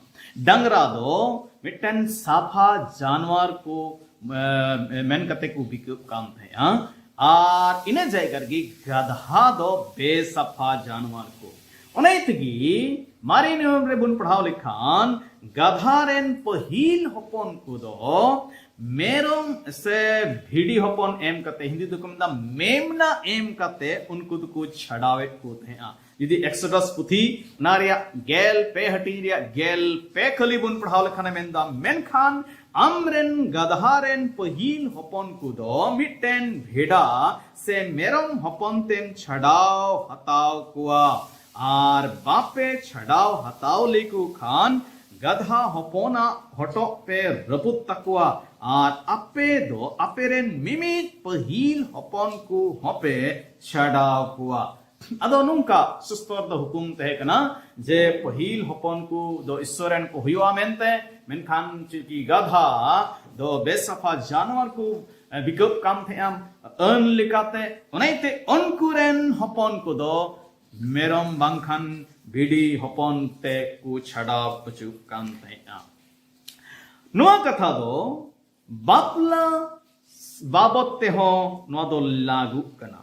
ᱰᱟᱝᱨᱟ ᱫᱚ ᱢᱤᱫᱴᱮᱱ ᱥᱟᱯᱷᱟ ᱡᱟᱱᱣᱟᱨ ᱠᱚ, ᱮ, ᱢᱮᱱ ᱠᱟᱛᱮ ᱠᱚ ᱵᱤᱠᱟᱹᱜ ᱠᱟᱱ ᱛᱟᱦᱮᱸᱜᱼᱟ, ᱟᱨ ᱤᱱᱟᱹ ᱡᱟᱭᱜᱟ ᱨᱮᱜᱮ ᱜᱟᱫᱷᱟ ᱫᱚ ᱵᱮᱥᱟᱯᱷᱟ ᱡᱟᱱᱣᱟᱨ ᱠᱚ᱾ ᱚᱱᱟ ᱤᱭᱟᱹ ᱛᱮᱜᱮ ᱢᱟᱨᱮ ᱱᱤᱭᱚᱢ ᱨᱮᱵᱚᱱ ᱯᱟᱲᱦᱟᱣ ᱞᱮᱠᱷᱟᱱ ᱜᱟᱫᱷᱟ ᱨᱮᱱ ᱯᱟᱹᱦᱤᱞ ᱦᱚᱯᱚᱱ ᱠᱚᱫᱚ ᱢᱮᱨᱚᱢ ᱥᱮ ᱵᱷᱤᱰᱤ ᱦᱚᱯᱚᱱ ᱮᱢ ᱠᱟᱛᱮ, ᱦᱤᱱᱫᱤ ᱫᱚᱠᱚ ᱢᱮᱱᱫᱟ ᱢᱮᱢᱱᱟ ᱮᱢ ᱠᱟᱛᱮ ᱩᱱᱠᱩ ᱫᱚᱠᱚ ᱪᱷᱟᱰᱟᱣᱮᱫ ᱠᱚ ᱛᱟᱦᱮᱸᱜᱼᱟ᱾ ᱡᱩᱫᱤ ᱮᱠᱥᱳᱰᱟᱥ ᱯᱩᱛᱷᱤ ᱚᱱᱟ ᱨᱮᱭᱟᱜ ᱜᱮᱞ ᱯᱮ ᱦᱟᱹᱴᱤᱧ ᱨᱮᱭᱟᱜ ᱜᱮᱞ ᱯᱮ ᱠᱟᱹᱞᱤ ᱵᱚᱱ ᱯᱟᱲᱦᱟᱣ ᱞᱮᱠᱷᱟᱱᱮ ᱢᱮᱱᱫᱟ, ᱢᱮᱱᱠᱷᱟᱱ ᱟᱢᱨᱮᱱ ᱜᱟᱫᱷᱟ ᱨᱮᱱ ᱯᱟᱹᱦᱤᱞ ᱦᱚᱯᱚᱱ ᱠᱚᱫᱚ ᱢᱤᱫᱴᱮᱱ ᱵᱷᱮᱰᱟ ᱥᱮ ᱢᱮᱨᱚᱢ ᱦᱚᱯᱚᱱ ᱛᱮᱢ ᱪᱷᱟᱰᱟᱣ ᱦᱟᱛᱟᱣ ᱠᱚᱣᱟ, ᱟᱨ ᱵᱟᱯᱮ ᱪᱷᱟᱰᱟᱣ ᱦᱟᱛᱟᱣ ᱞᱮᱠᱚ ᱠᱷᱟᱱ ᱜᱟᱫᱷᱟ ᱦᱚᱯᱚᱱᱟᱜ ᱦᱚᱴᱚᱜ ᱯᱮ ᱨᱟᱹᱯᱩᱫ ᱛᱟᱠᱚᱣᱟ, ᱟᱨ ᱟᱯᱮ ᱫᱚ ᱟᱯᱮᱨᱮᱱ ᱢᱤᱢᱤᱫ ᱯᱟᱹᱦᱤᱞ ᱦᱚᱯᱚᱱ ᱠᱚ ᱦᱚᱸᱯᱮ ᱪᱷᱟᱰᱟᱣ ᱠᱚᱣᱟ᱾ ᱟᱫᱚ ᱱᱚᱝᱠᱟ ᱥᱩᱥᱛᱚᱨ ᱫᱚ ᱦᱩᱠᱩᱢ ᱛᱟᱦᱮᱸ ᱠᱟᱱᱟ ᱡᱮ ᱯᱟᱹᱦᱤᱞ ᱦᱚᱯᱚᱱ ᱠᱚ ᱫᱚ ᱤᱥᱥᱚᱨ ᱨᱮᱱ ᱠᱚ ᱦᱩᱭᱩᱜᱼᱟ ᱢᱮᱱᱛᱮ, ᱢᱮᱱᱠᱷᱟᱱ ᱪᱮᱫ ᱠᱤ ᱜᱟᱫᱷᱟ ᱫᱚ ᱵᱮᱥᱟᱯᱷᱟ ᱡᱟᱱᱣᱟᱨ ᱠᱚ ᱵᱤᱠᱟᱹᱜ ᱠᱟᱱ ᱛᱟᱦᱮᱸᱜᱼᱟ ᱟᱹᱱ ᱞᱮᱠᱟᱛᱮ᱾ ᱚᱱᱟᱛᱮ ᱩᱱᱠᱩ ᱨᱮᱱ ᱦᱚᱯᱚᱱ ᱠᱚᱫᱚ ᱢᱮᱨᱚᱢ ᱵᱟᱝᱠᱷᱟᱱ ᱵᱷᱤᱰᱤ ᱦᱚᱯᱚᱱ ᱛᱮ ᱠᱚ ᱪᱷᱟᱰᱟᱣ ᱦᱚᱪᱚᱜ ᱠᱟᱱ ᱛᱟᱦᱮᱸᱜᱼᱟ᱾ ᱱᱚᱣᱟ ᱠᱟᱛᱷᱟ ᱫᱚ ᱵᱟᱯᱞᱟ ᱵᱟᱵᱚᱛ ᱛᱮᱦᱚᱸ ᱱᱚᱣᱟ ᱫᱚ ᱞᱟᱹᱜᱩᱜ ᱠᱟᱱᱟ᱾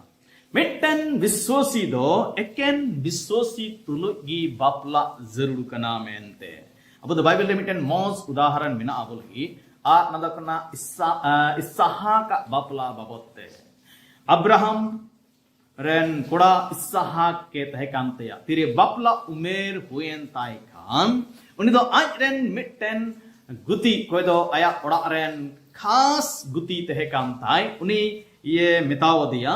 ᱢᱤᱫᱴᱮᱱ ᱵᱤᱥᱣᱟᱥᱤ ᱫᱚ ᱮᱠᱮᱱ ᱵᱤᱥᱣᱟᱥᱤ ᱛᱩᱞᱩᱡ ᱜᱮ ᱵᱟᱯᱞᱟ ᱡᱟᱹᱨᱩᱲ ᱠᱟᱱᱟ ᱢᱮᱱᱛᱮ᱾ ᱟᱵᱚ ᱫᱚ ᱵᱟᱭᱵᱮᱞ ᱨᱮ ᱢᱤᱫᱴᱮᱱ ᱢᱚᱡᱽ ᱩᱫᱟᱦᱚᱨᱚᱱ ᱢᱮᱱᱟᱜᱼᱟ ᱟᱵᱚ ᱞᱟᱹᱜᱤᱫ, ᱟᱨ ᱚᱱᱟ ᱫᱚ ᱠᱟᱱᱟ ᱤᱥᱟ-, ᱟ, ᱤᱥᱟᱦᱟᱠ ᱟᱜ ᱵᱟᱯᱞᱟ ᱵᱟᱵᱚᱛ ᱛᱮ᱾ ᱟᱵᱨᱟᱦᱟᱢ ᱨᱮᱱ ᱠᱚᱲᱟ ᱤᱥᱟᱦᱟᱠ ᱠᱮ ᱛᱟᱦᱮᱸ ᱠᱟᱱ ᱛᱟᱭᱟ᱾ ᱛᱤᱨᱮ ᱵᱟᱯᱞᱟ ᱩᱢᱮᱨ ᱦᱩᱭᱮᱱ ᱛᱟᱭ ᱠᱷᱟᱱ, ᱩᱱᱤ ᱫᱚ ᱟᱡ ᱨᱮᱱ ᱢᱤᱫᱴᱮᱱ ᱜᱩᱛᱤ, ᱚᱠᱚᱭ ᱫᱚ ᱟᱭᱟᱜ ᱚᱲᱟᱜ ᱨᱮᱱ ᱠᱷᱟᱥ ᱜᱩᱛᱤ ᱛᱟᱦᱮᱸ ᱠᱟᱱ ᱛᱟᱭ, ᱩᱱᱤ ᱤᱭᱟᱹ ᱢᱮᱛᱟᱣ ᱟᱫᱮᱭᱟ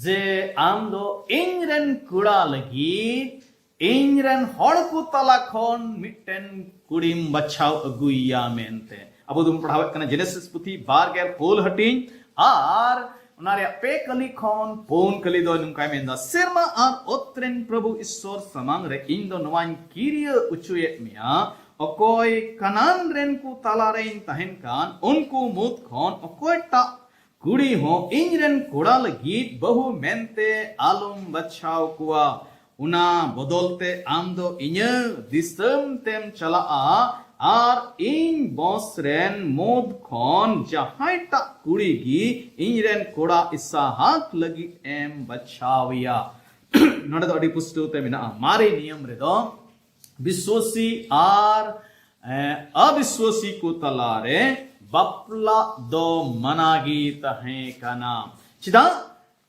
ᱡᱮ, "ᱟᱢ ᱫᱚ ᱤᱧ ᱨᱮᱱ ᱠᱚᱲᱟ ᱞᱟᱹᱜᱤᱫ ᱤᱧ ᱨᱮᱱ ᱦᱚᱲ ᱠᱚ ᱛᱟᱞᱟ ᱠᱷᱚᱱ ᱢᱤᱫᱴᱮᱱ ᱠᱩᱲᱤᱢ ᱵᱟᱪᱷᱟᱣ ᱟᱹᱜᱩᱭᱮᱭᱟ" ᱢᱮᱱᱛᱮ᱾ ᱟᱵᱚ ᱫᱚᱵᱚᱱ ᱯᱟᱲᱦᱟᱣᱮᱫ ᱠᱟᱱᱟ ᱡᱮᱱᱮᱥᱤᱥ ᱯᱩᱛᱷᱤ ᱵᱟᱨ ᱜᱮᱞ ᱯᱳᱱ ᱦᱟᱹᱴᱤᱧ ᱟᱨ ᱚᱱᱟ ᱨᱮᱭᱟᱜ ᱯᱮ ᱠᱟᱹᱞᱤ ᱠᱷᱚᱱ ᱯᱳᱱ ᱠᱟᱹᱞᱤ ᱫᱚ ᱱᱚᱝᱠᱟᱭ ᱢᱮᱱᱫᱟ, "ᱥᱮᱨᱢᱟ ᱟᱨ ᱚᱛ ᱨᱮᱱ ᱯᱨᱚᱵᱷᱩ ᱤᱥᱥᱚᱨ ᱥᱟᱢᱟᱝ ᱨᱮ ᱤᱧ ᱫᱚ ᱱᱚᱣᱟᱧ ᱠᱤᱨᱤᱭᱟᱹ ᱚᱪᱚᱭᱮᱫ ᱢᱮᱭᱟ, ᱚᱠᱚᱭ ᱠᱟᱱᱟᱱ ᱨᱮᱱ ᱠᱚ ᱛᱟᱞᱟᱨᱮᱧ ᱛᱟᱦᱮᱱ ᱠᱟᱱ, ᱩᱱᱠᱩ ᱢᱩᱫᱽ ᱠᱷᱚᱱ ᱚᱠᱚᱭᱴᱟᱜ ᱠᱩᱲᱤ ᱦᱚᱸ ᱤᱧ ᱨᱮᱱ ᱠᱚᱲᱟ ᱞᱟᱹᱜᱤᱫ ᱵᱟᱹᱦᱩ ᱢᱮᱱᱛᱮ ᱟᱞᱚᱢ ᱵᱟᱪᱷᱟᱣ ᱠᱚᱣᱟ᱾ ᱚᱱᱟ ᱵᱚᱫᱚᱞ ᱛᱮ ᱟᱢ ᱫᱚ ᱤᱧᱟᱹᱜ ᱫᱤᱥᱚᱢ ᱛᱮᱢ ᱪᱟᱞᱟᱜᱼᱟ ᱟᱨ ᱤᱧ ᱵᱚᱸᱥ ᱨᱮᱱ ᱢᱩᱫᱽ ᱠᱷᱚᱱ ᱡᱟᱦᱟᱸᱭᱴᱟᱜ ᱠᱩᱲᱤ ᱜᱮ ᱤᱧ ᱨᱮᱱ ᱠᱚᱲᱟ ᱤᱥᱟᱦᱟᱠ ᱞᱟᱹᱜᱤᱫ ᱮᱢ ᱵᱟᱪᱷᱟᱣᱮᱭᱟ᱾" ᱱᱚᱰᱮ ᱫᱚ ᱟᱹᱰᱤ ᱯᱩᱥᱴᱟᱹᱣ ᱛᱮ ᱢᱮᱱᱟᱜᱼᱟ, ᱢᱟᱨᱮ ᱱᱤᱭᱚᱢ ᱨᱮᱫᱚ ᱵᱤᱥᱣᱟᱥᱤ ᱟᱨ, ᱮ, ᱟᱵᱤᱥᱣᱟᱥᱤ ᱠᱚ ᱛᱟᱞᱟᱨᱮ ᱵᱟᱯᱞᱟ ᱫᱚ ᱢᱟᱱᱟ ᱜᱮ ᱛᱟᱦᱮᱸ ᱠᱟᱱᱟ᱾ ᱪᱮᱫᱟᱜ?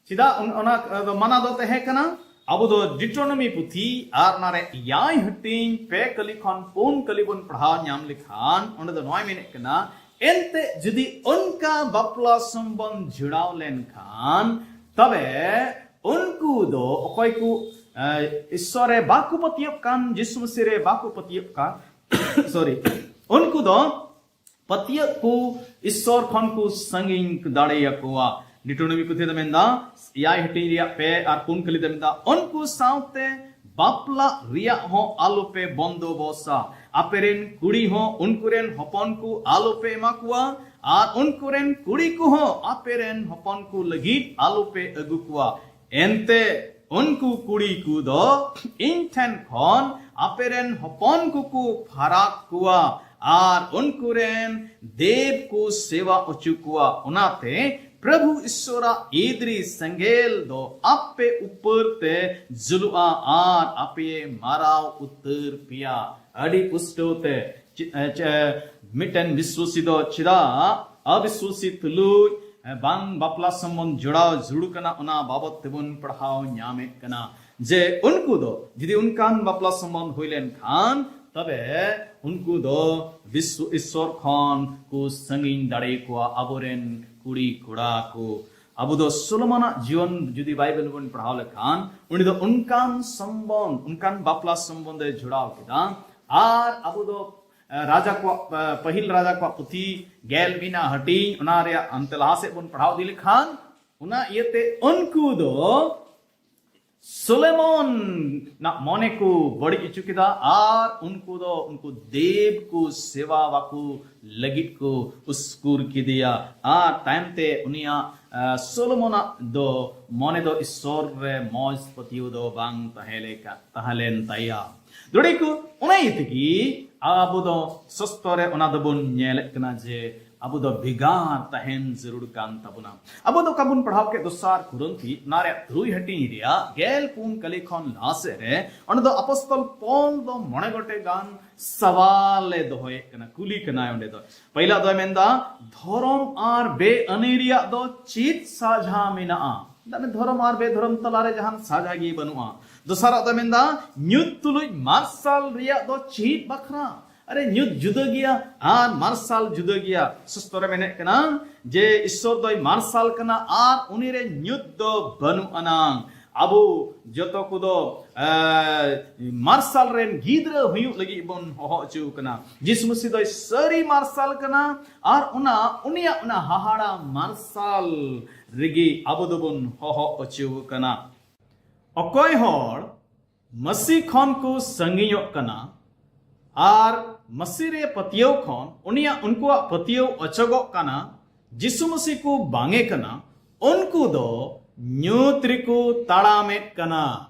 ᱪᱮᱫᱟᱜ ᱚᱱ-, ᱚᱱᱟ ᱫᱚ ᱢᱟᱱᱟ ᱫᱚ ᱛᱟᱦᱮᱸ ᱠᱟᱱᱟ? ᱟᱵᱚ ᱫᱚ ᱰᱤᱴᱨᱳᱱᱚᱢᱤ ᱯᱩᱛᱷᱤ ᱟᱨ ᱚᱱᱟᱨᱮ ᱮᱭᱟᱭ ᱦᱟᱹᱴᱤᱧ ᱯᱮ ᱠᱟᱹᱞᱤ ᱠᱷᱚᱱ ᱯᱩᱱ ᱠᱟᱹᱞᱤ ᱵᱚᱱ ᱯᱟᱲᱦᱟᱣ ᱧᱟᱢ ᱞᱮᱠᱷᱟᱱ, ᱚᱸᱰᱮ ᱫᱚ ᱱᱚᱣᱟᱭ ᱢᱮᱱᱮᱫ ᱠᱟᱱᱟ, ᱮᱱᱛᱮ ᱡᱩᱫᱤ ᱚᱱᱠᱟ ᱵᱟᱯᱞᱟ ᱥᱚᱢᱵᱚᱱᱫᱷ ᱡᱩᱲᱟᱣ ᱞᱮᱱᱠᱷᱟᱱ, ᱛᱚᱵᱮ ᱩᱱᱠᱩ ᱫᱚ ᱚᱠᱚᱭ ᱠᱚ, ᱮ, ᱤᱥᱥᱚᱨ ᱨᱮ ᱵᱟᱠᱚ ᱯᱟᱹᱛᱭᱟᱹᱜ ᱠᱟᱱ, ᱡᱤᱥᱩ ᱢᱟᱹᱥᱤ ᱨᱮ ᱵᱟᱠᱚ ᱯᱟᱹᱛᱭᱟᱹᱜ ᱠᱟᱱ, ᱥᱚᱨᱤ, ᱩᱱᱠᱩ ᱫᱚ ᱯᱟᱹᱛᱭᱟᱹᱜ ᱠᱚ ᱤᱥᱥᱚᱨ ᱠᱷᱚᱱ ᱠᱚ ᱥᱟᱺᱜᱤᱧ ᱫᱟᱲᱮᱭᱟᱠᱚᱣᱟ᱾ ᱰᱤᱴᱨᱳᱱᱚᱢᱤ ᱯᱩᱛᱷᱤ ᱫᱚ ᱢᱮᱱᱫᱟ, ᱮᱭᱟᱭ ᱦᱟᱹᱴᱤᱧ ᱨᱮᱭᱟᱜ ᱯᱮ ᱟᱨ ᱯᱩᱱ ᱠᱟᱹᱞᱤ ᱫᱚ ᱢᱮᱱᱫᱟ, ᱩᱱᱠᱩ ᱥᱟᱶᱛᱮ ᱵᱟᱯᱞᱟ ᱨᱮᱭᱟᱜ ᱦᱚᱸ ᱟᱞᱚᱯᱮ ᱵᱚᱱᱫᱚᱵᱚᱥᱟ᱾ ᱟᱯᱮᱨᱮᱱ ᱠᱩᱲᱤ ᱦᱚᱸ ᱩᱱᱠᱩᱨᱮᱱ ᱦᱚᱯᱚᱱ ᱠᱚ ᱟᱞᱚᱯᱮ ᱮᱢᱟ ᱠᱚᱣᱟ, ᱟᱨ ᱩᱱᱠᱩᱨᱮᱱ ᱠᱩᱲᱤ ᱠᱚᱦᱚᱸ ᱟᱯᱮᱨᱮᱱ ᱦᱚᱯᱚᱱ ᱠᱚ ᱞᱟᱹᱜᱤᱫ ᱟᱞᱚᱯᱮ ᱟᱹᱜᱩ ᱠᱚᱣᱟ᱾ ᱮᱱᱛᱮ ᱩᱱᱠᱩ ᱠᱩᱲᱤ ᱠᱚᱫᱚ ᱤᱧ ᱴᱷᱮᱱ ᱠᱷᱚᱱ ᱟᱯᱮᱨᱮᱱ ᱦᱚᱯᱚᱱ ᱠᱚᱠᱚ ᱯᱷᱟᱨᱟᱠ ᱠᱚᱣᱟ ᱟᱨ ᱩᱱᱠᱩᱨᱮᱱ ᱫᱮᱵ ᱠᱚ ᱥᱮᱵᱟ ᱚᱪᱚ ᱠᱚᱣᱟ᱾ ᱚᱱᱟᱛᱮ ᱯᱨᱚᱵᱷᱩ ᱤᱥᱥᱚᱨᱟᱜ ᱤᱫᱨᱤ ᱥᱮᱸᱜᱮᱞ ᱫᱚ ᱟᱯᱮ ᱩᱯᱟᱹᱨ ᱛᱮ ᱡᱩᱞᱩᱜᱼᱟ ᱟᱨ ᱟᱯᱮ ᱢᱟᱨᱟᱣ ᱩᱛᱟᱹᱨ ᱯᱮᱭᱟ᱾ ᱟᱹᱰᱤ ᱯᱩᱥᱴᱟᱹᱣ ᱛᱮ ᱪᱮ-, ᱮ, ᱪᱮ-, ᱢᱤᱫᱴᱮᱱ ᱵᱤᱥᱣᱟᱥᱤ ᱫᱚ ᱪᱮᱫᱟᱜ ᱟᱵᱤᱥᱣᱟᱥᱤ ᱛᱩᱞᱩᱡ, ᱮ, ᱵᱟᱝ ᱵᱟᱯᱞᱟ ᱥᱚᱢᱵᱚᱱᱫᱷ ᱡᱚᱲᱟᱣ ᱡᱩᱲᱩ ᱠᱟᱱᱟ, ᱚᱱᱟ ᱵᱟᱵᱚᱛ ᱛᱮᱵᱚᱱ ᱯᱟᱲᱦᱟᱣ ᱧᱟᱢᱮᱫ ᱠᱟᱱᱟ ᱡᱮ ᱩᱱᱠᱩ ᱫᱚ ᱡᱩᱫᱤ ᱚᱱᱠᱟᱱ ᱵᱟᱯᱞᱟ ᱥᱚᱢᱵᱚᱱᱫᱷ ᱦᱩᱭ ᱞᱮᱱᱠᱷᱟᱱ, ᱛᱚᱵᱮ ᱩᱱᱠᱩ ᱫᱚ ᱵᱤᱥᱣ ᱤᱥᱥᱚᱨ ᱠᱷᱚᱱ ᱠᱚ ᱥᱟᱺᱜᱤᱧ ᱫᱟᱲᱮ ᱠᱚᱣᱟ, ᱟᱵᱚᱨᱮᱱ ᱠᱩᱲᱤ ᱠᱚᱲᱟ ᱠᱚ᱾ ᱟᱵᱚ ᱫᱚ ᱥᱳᱞᱳᱢᱚᱱᱟᱜ ᱡᱤᱭᱚᱱ ᱡᱩᱫᱤ ᱵᱟᱭᱵᱮᱞ ᱵᱚᱱ ᱯᱟᱲᱦᱟᱣ ᱞᱮᱠᱷᱟᱱ, ᱩᱱᱤ ᱫᱚ ᱚᱱᱠᱟᱱ ᱥᱚᱢᱵᱚᱱᱫᱷ, ᱚᱱᱠᱟᱱ ᱵᱟᱯᱞᱟ ᱥᱚᱢᱵᱚᱱᱫᱷ ᱮ ᱡᱚᱲᱟᱣ ᱠᱮᱫᱟ᱾ ᱟᱨ ᱟᱵᱚ ᱫᱚ, ᱮ, ᱨᱟᱡᱟ ᱠᱚᱣᱟᱜ, ᱮ, ᱯᱟᱹᱦᱤᱞ ᱨᱟᱡᱟ ᱠᱚᱣᱟᱜ ᱯᱩᱛᱷᱤ ᱜᱮᱞ ᱢᱤᱫ ᱨᱮᱱᱟᱜ ᱦᱟᱹᱴᱤᱧ, ᱚᱱᱟ ᱨᱮᱭᱟᱜ ᱚᱱᱛᱮ ᱞᱟᱦᱟ ᱥᱮᱫ ᱵᱚᱱ ᱯᱟᱲᱦᱟᱣ ᱤᱫᱤ ᱞᱮᱠᱷᱟᱱ, ᱚᱱᱟ ᱤᱭᱟᱹᱛᱮ ᱩᱱᱠᱩ ᱫᱚ ᱥᱳᱞᱮᱢᱚᱱ ᱱᱟᱜ ᱢᱚᱱᱮ ᱠᱚ ᱵᱟᱹᱲᱤᱡ ᱦᱚᱪᱚ ᱠᱮᱫᱟ ᱟᱨ ᱩᱱᱠᱩ ᱫᱚ ᱩᱱᱠᱩ ᱫᱮᱵ ᱠᱚ ᱥᱮᱵᱟ ᱵᱟᱠᱚ ᱞᱟᱹᱜᱤᱫ ᱠᱚ ᱩᱥᱠᱩᱨ ᱠᱮᱫᱮᱭᱟ᱾ ᱟᱨ ᱛᱟᱭᱚᱢ ᱛᱮ ᱩᱱᱤᱭᱟᱜ, ᱟ, ᱥᱳᱞᱳᱢᱚᱱᱟᱜ ᱫᱚ ᱢᱚᱱᱮ ᱫᱚ ᱤᱥᱥᱚᱨ ᱨᱮ ᱢᱚᱡᱽ ᱯᱟᱹᱛᱭᱟᱹᱣ ᱫᱚ ᱵᱟᱝ ᱛᱟᱦᱮᱸ ᱞᱮᱠᱟ, ᱛᱟᱦᱮᱸ ᱞᱮᱱ ᱛᱟᱭᱟ᱾ ᱫᱩᱲᱤ ᱠᱚ, ᱚᱱᱟ ᱤᱭᱟᱹ ᱛᱮᱜᱮ ᱟᱵᱚ ᱫᱚ ᱥᱚᱥᱛᱚ ᱨᱮ ᱚᱱᱟ ᱫᱚᱵᱚᱱ ᱧᱮᱞᱮᱫ ᱠᱟᱱᱟ ᱡᱮ ᱟᱵᱚ ᱫᱚ ᱵᱷᱮᱜᱟᱨ ᱛᱟᱦᱮᱱ ᱡᱟᱹᱨᱩᱲ ᱠᱟᱱ ᱛᱟᱵᱚᱱᱟ᱾ ᱟᱵᱚ ᱫᱚ ᱚᱠᱟ ᱵᱚᱱ ᱯᱟᱲᱦᱟᱣ ᱠᱮᱫ ᱫᱚᱥᱟᱨ ᱠᱚᱨᱤᱱᱛᱷᱤ, ᱚᱱᱟ ᱨᱮᱭᱟᱜ ᱛᱩᱨᱩᱭ ᱦᱟᱹᱴᱤᱧ ᱨᱮᱭᱟᱜ ᱜᱮᱞ ᱯᱩᱱ ᱠᱟᱹᱞᱤ ᱠᱷᱚᱱ ᱞᱟᱦᱟ ᱥᱮᱫ ᱨᱮ, ᱚᱸᱰᱮ ᱫᱚ ᱟᱯᱚᱥᱛᱚᱞ ᱯᱚᱞ ᱫᱚ ᱢᱚᱬᱮ ᱜᱚᱴᱮᱡ ᱜᱟᱱ ᱥᱟᱣᱟᱞ ᱮ ᱫᱚᱦᱚᱭᱮᱫ ᱠᱟᱱᱟ, ᱠᱩᱞᱤ ᱠᱟᱱᱟᱭ ᱚᱸᱰᱮ ᱫᱚ᱾ ᱯᱟᱹᱦᱤᱞᱟᱜ ᱫᱚᱭ ᱢᱮᱱᱫᱟ, ᱫᱷᱚᱨᱚᱢ ᱟᱨ ᱵᱮᱼᱟᱹᱱᱤ ᱨᱮᱭᱟᱜ ᱫᱚ ᱪᱮᱫ ᱥᱟᱡᱷᱟ ᱢᱮᱱᱟᱜᱼᱟ? ᱢᱟᱱᱮ ᱫᱷᱚᱨᱚᱢ ᱟᱨ ᱵᱮᱫᱷᱚᱨᱚᱢ ᱛᱟᱞᱟᱨᱮ ᱡᱟᱦᱟᱱ ᱥᱟᱡᱷᱟ ᱜᱮ ᱵᱟᱹᱱᱩᱜᱼᱟ᱾ ᱫᱚᱥᱟᱨᱟᱜ ᱫᱚᱭ ᱢᱮᱱᱫᱟ, ᱧᱩᱛ ᱛᱩᱞᱩᱡ ᱢᱟᱨᱥᱟᱞ ᱨᱮᱭᱟᱜ ᱫᱚ ᱪᱮᱫ ᱵᱟᱠᱷᱨᱟ? ᱟᱨᱮ, ᱧᱩᱛ ᱡᱩᱫᱟᱹ ᱜᱮᱭᱟ ᱟᱨ ᱢᱟᱨᱥᱟᱞ ᱡᱩᱫᱟᱹ ᱜᱮᱭᱟ᱾ ᱥᱚᱥᱛᱚ ᱨᱮ ᱢᱮᱱᱮᱫ ᱠᱟᱱᱟ ᱡᱮ ᱤᱥᱥᱚᱨ ᱫᱚᱭ ᱢᱟᱨᱥᱟᱞ ᱠᱟᱱᱟ ᱟᱨ ᱩᱱᱤ ᱨᱮ ᱧᱩᱛ ᱫᱚ ᱵᱟᱹᱱᱩᱜ ᱟᱱᱟᱝ᱾ ᱟᱵᱚ ᱡᱚᱛᱚ ᱠᱚᱫᱚ, ᱮ, ᱢᱟᱨᱥᱟᱞ ᱨᱮᱱ ᱜᱤᱫᱽᱨᱟᱹ ᱦᱩᱭᱩᱜ ᱞᱟᱹᱜᱤᱫ ᱵᱚᱱ ᱦᱚᱦᱚ ᱦᱚᱪᱚ ᱠᱟᱱᱟ᱾ ᱡᱤᱥᱩ ᱢᱟᱹᱥᱤ ᱫᱚᱭ ᱥᱟᱹᱨᱤ ᱢᱟᱨᱥᱟᱞ ᱠᱟᱱᱟ ᱟᱨ ᱚᱱᱟ, ᱩᱱᱤᱭᱟᱜ ᱚᱱᱟ ᱦᱟᱦᱟᱲᱟ ᱢᱟᱨᱥᱟᱞ ᱨᱮᱜᱮ ᱟᱵᱚ ᱫᱚᱵᱚᱱ ᱦᱚᱦᱚ ᱦᱚᱪᱚ ᱠᱟᱱᱟ᱾ ᱚᱠᱚᱭ ᱦᱚᱲ ᱢᱟᱹᱥᱤ ᱠᱷᱚᱱ ᱠᱚ ᱥᱟᱺᱜᱤᱧᱚᱜ ᱠᱟᱱᱟ, ᱟᱨ ᱢᱟᱹᱥᱤ ᱨᱮ ᱯᱟᱹᱛᱭᱟᱹᱣ ᱠᱷᱚᱱ ᱩᱱᱤᱭᱟᱜ, ᱩᱱᱠᱩᱣᱟᱜ ᱯᱟᱹᱛᱭᱟᱹᱣ ᱚᱪᱚᱜᱚᱜ ᱠᱟᱱᱟ, ᱡᱤᱥᱩ ᱢᱟᱹᱥᱤ ᱠᱚ ᱵᱟᱝᱮ ᱠᱟᱱᱟ, ᱩᱱᱠᱩ ᱫᱚ ᱧᱩᱛ ᱨᱮᱠᱚ ᱛᱟᱲᱟᱢᱮᱫ ᱠᱟᱱᱟ᱾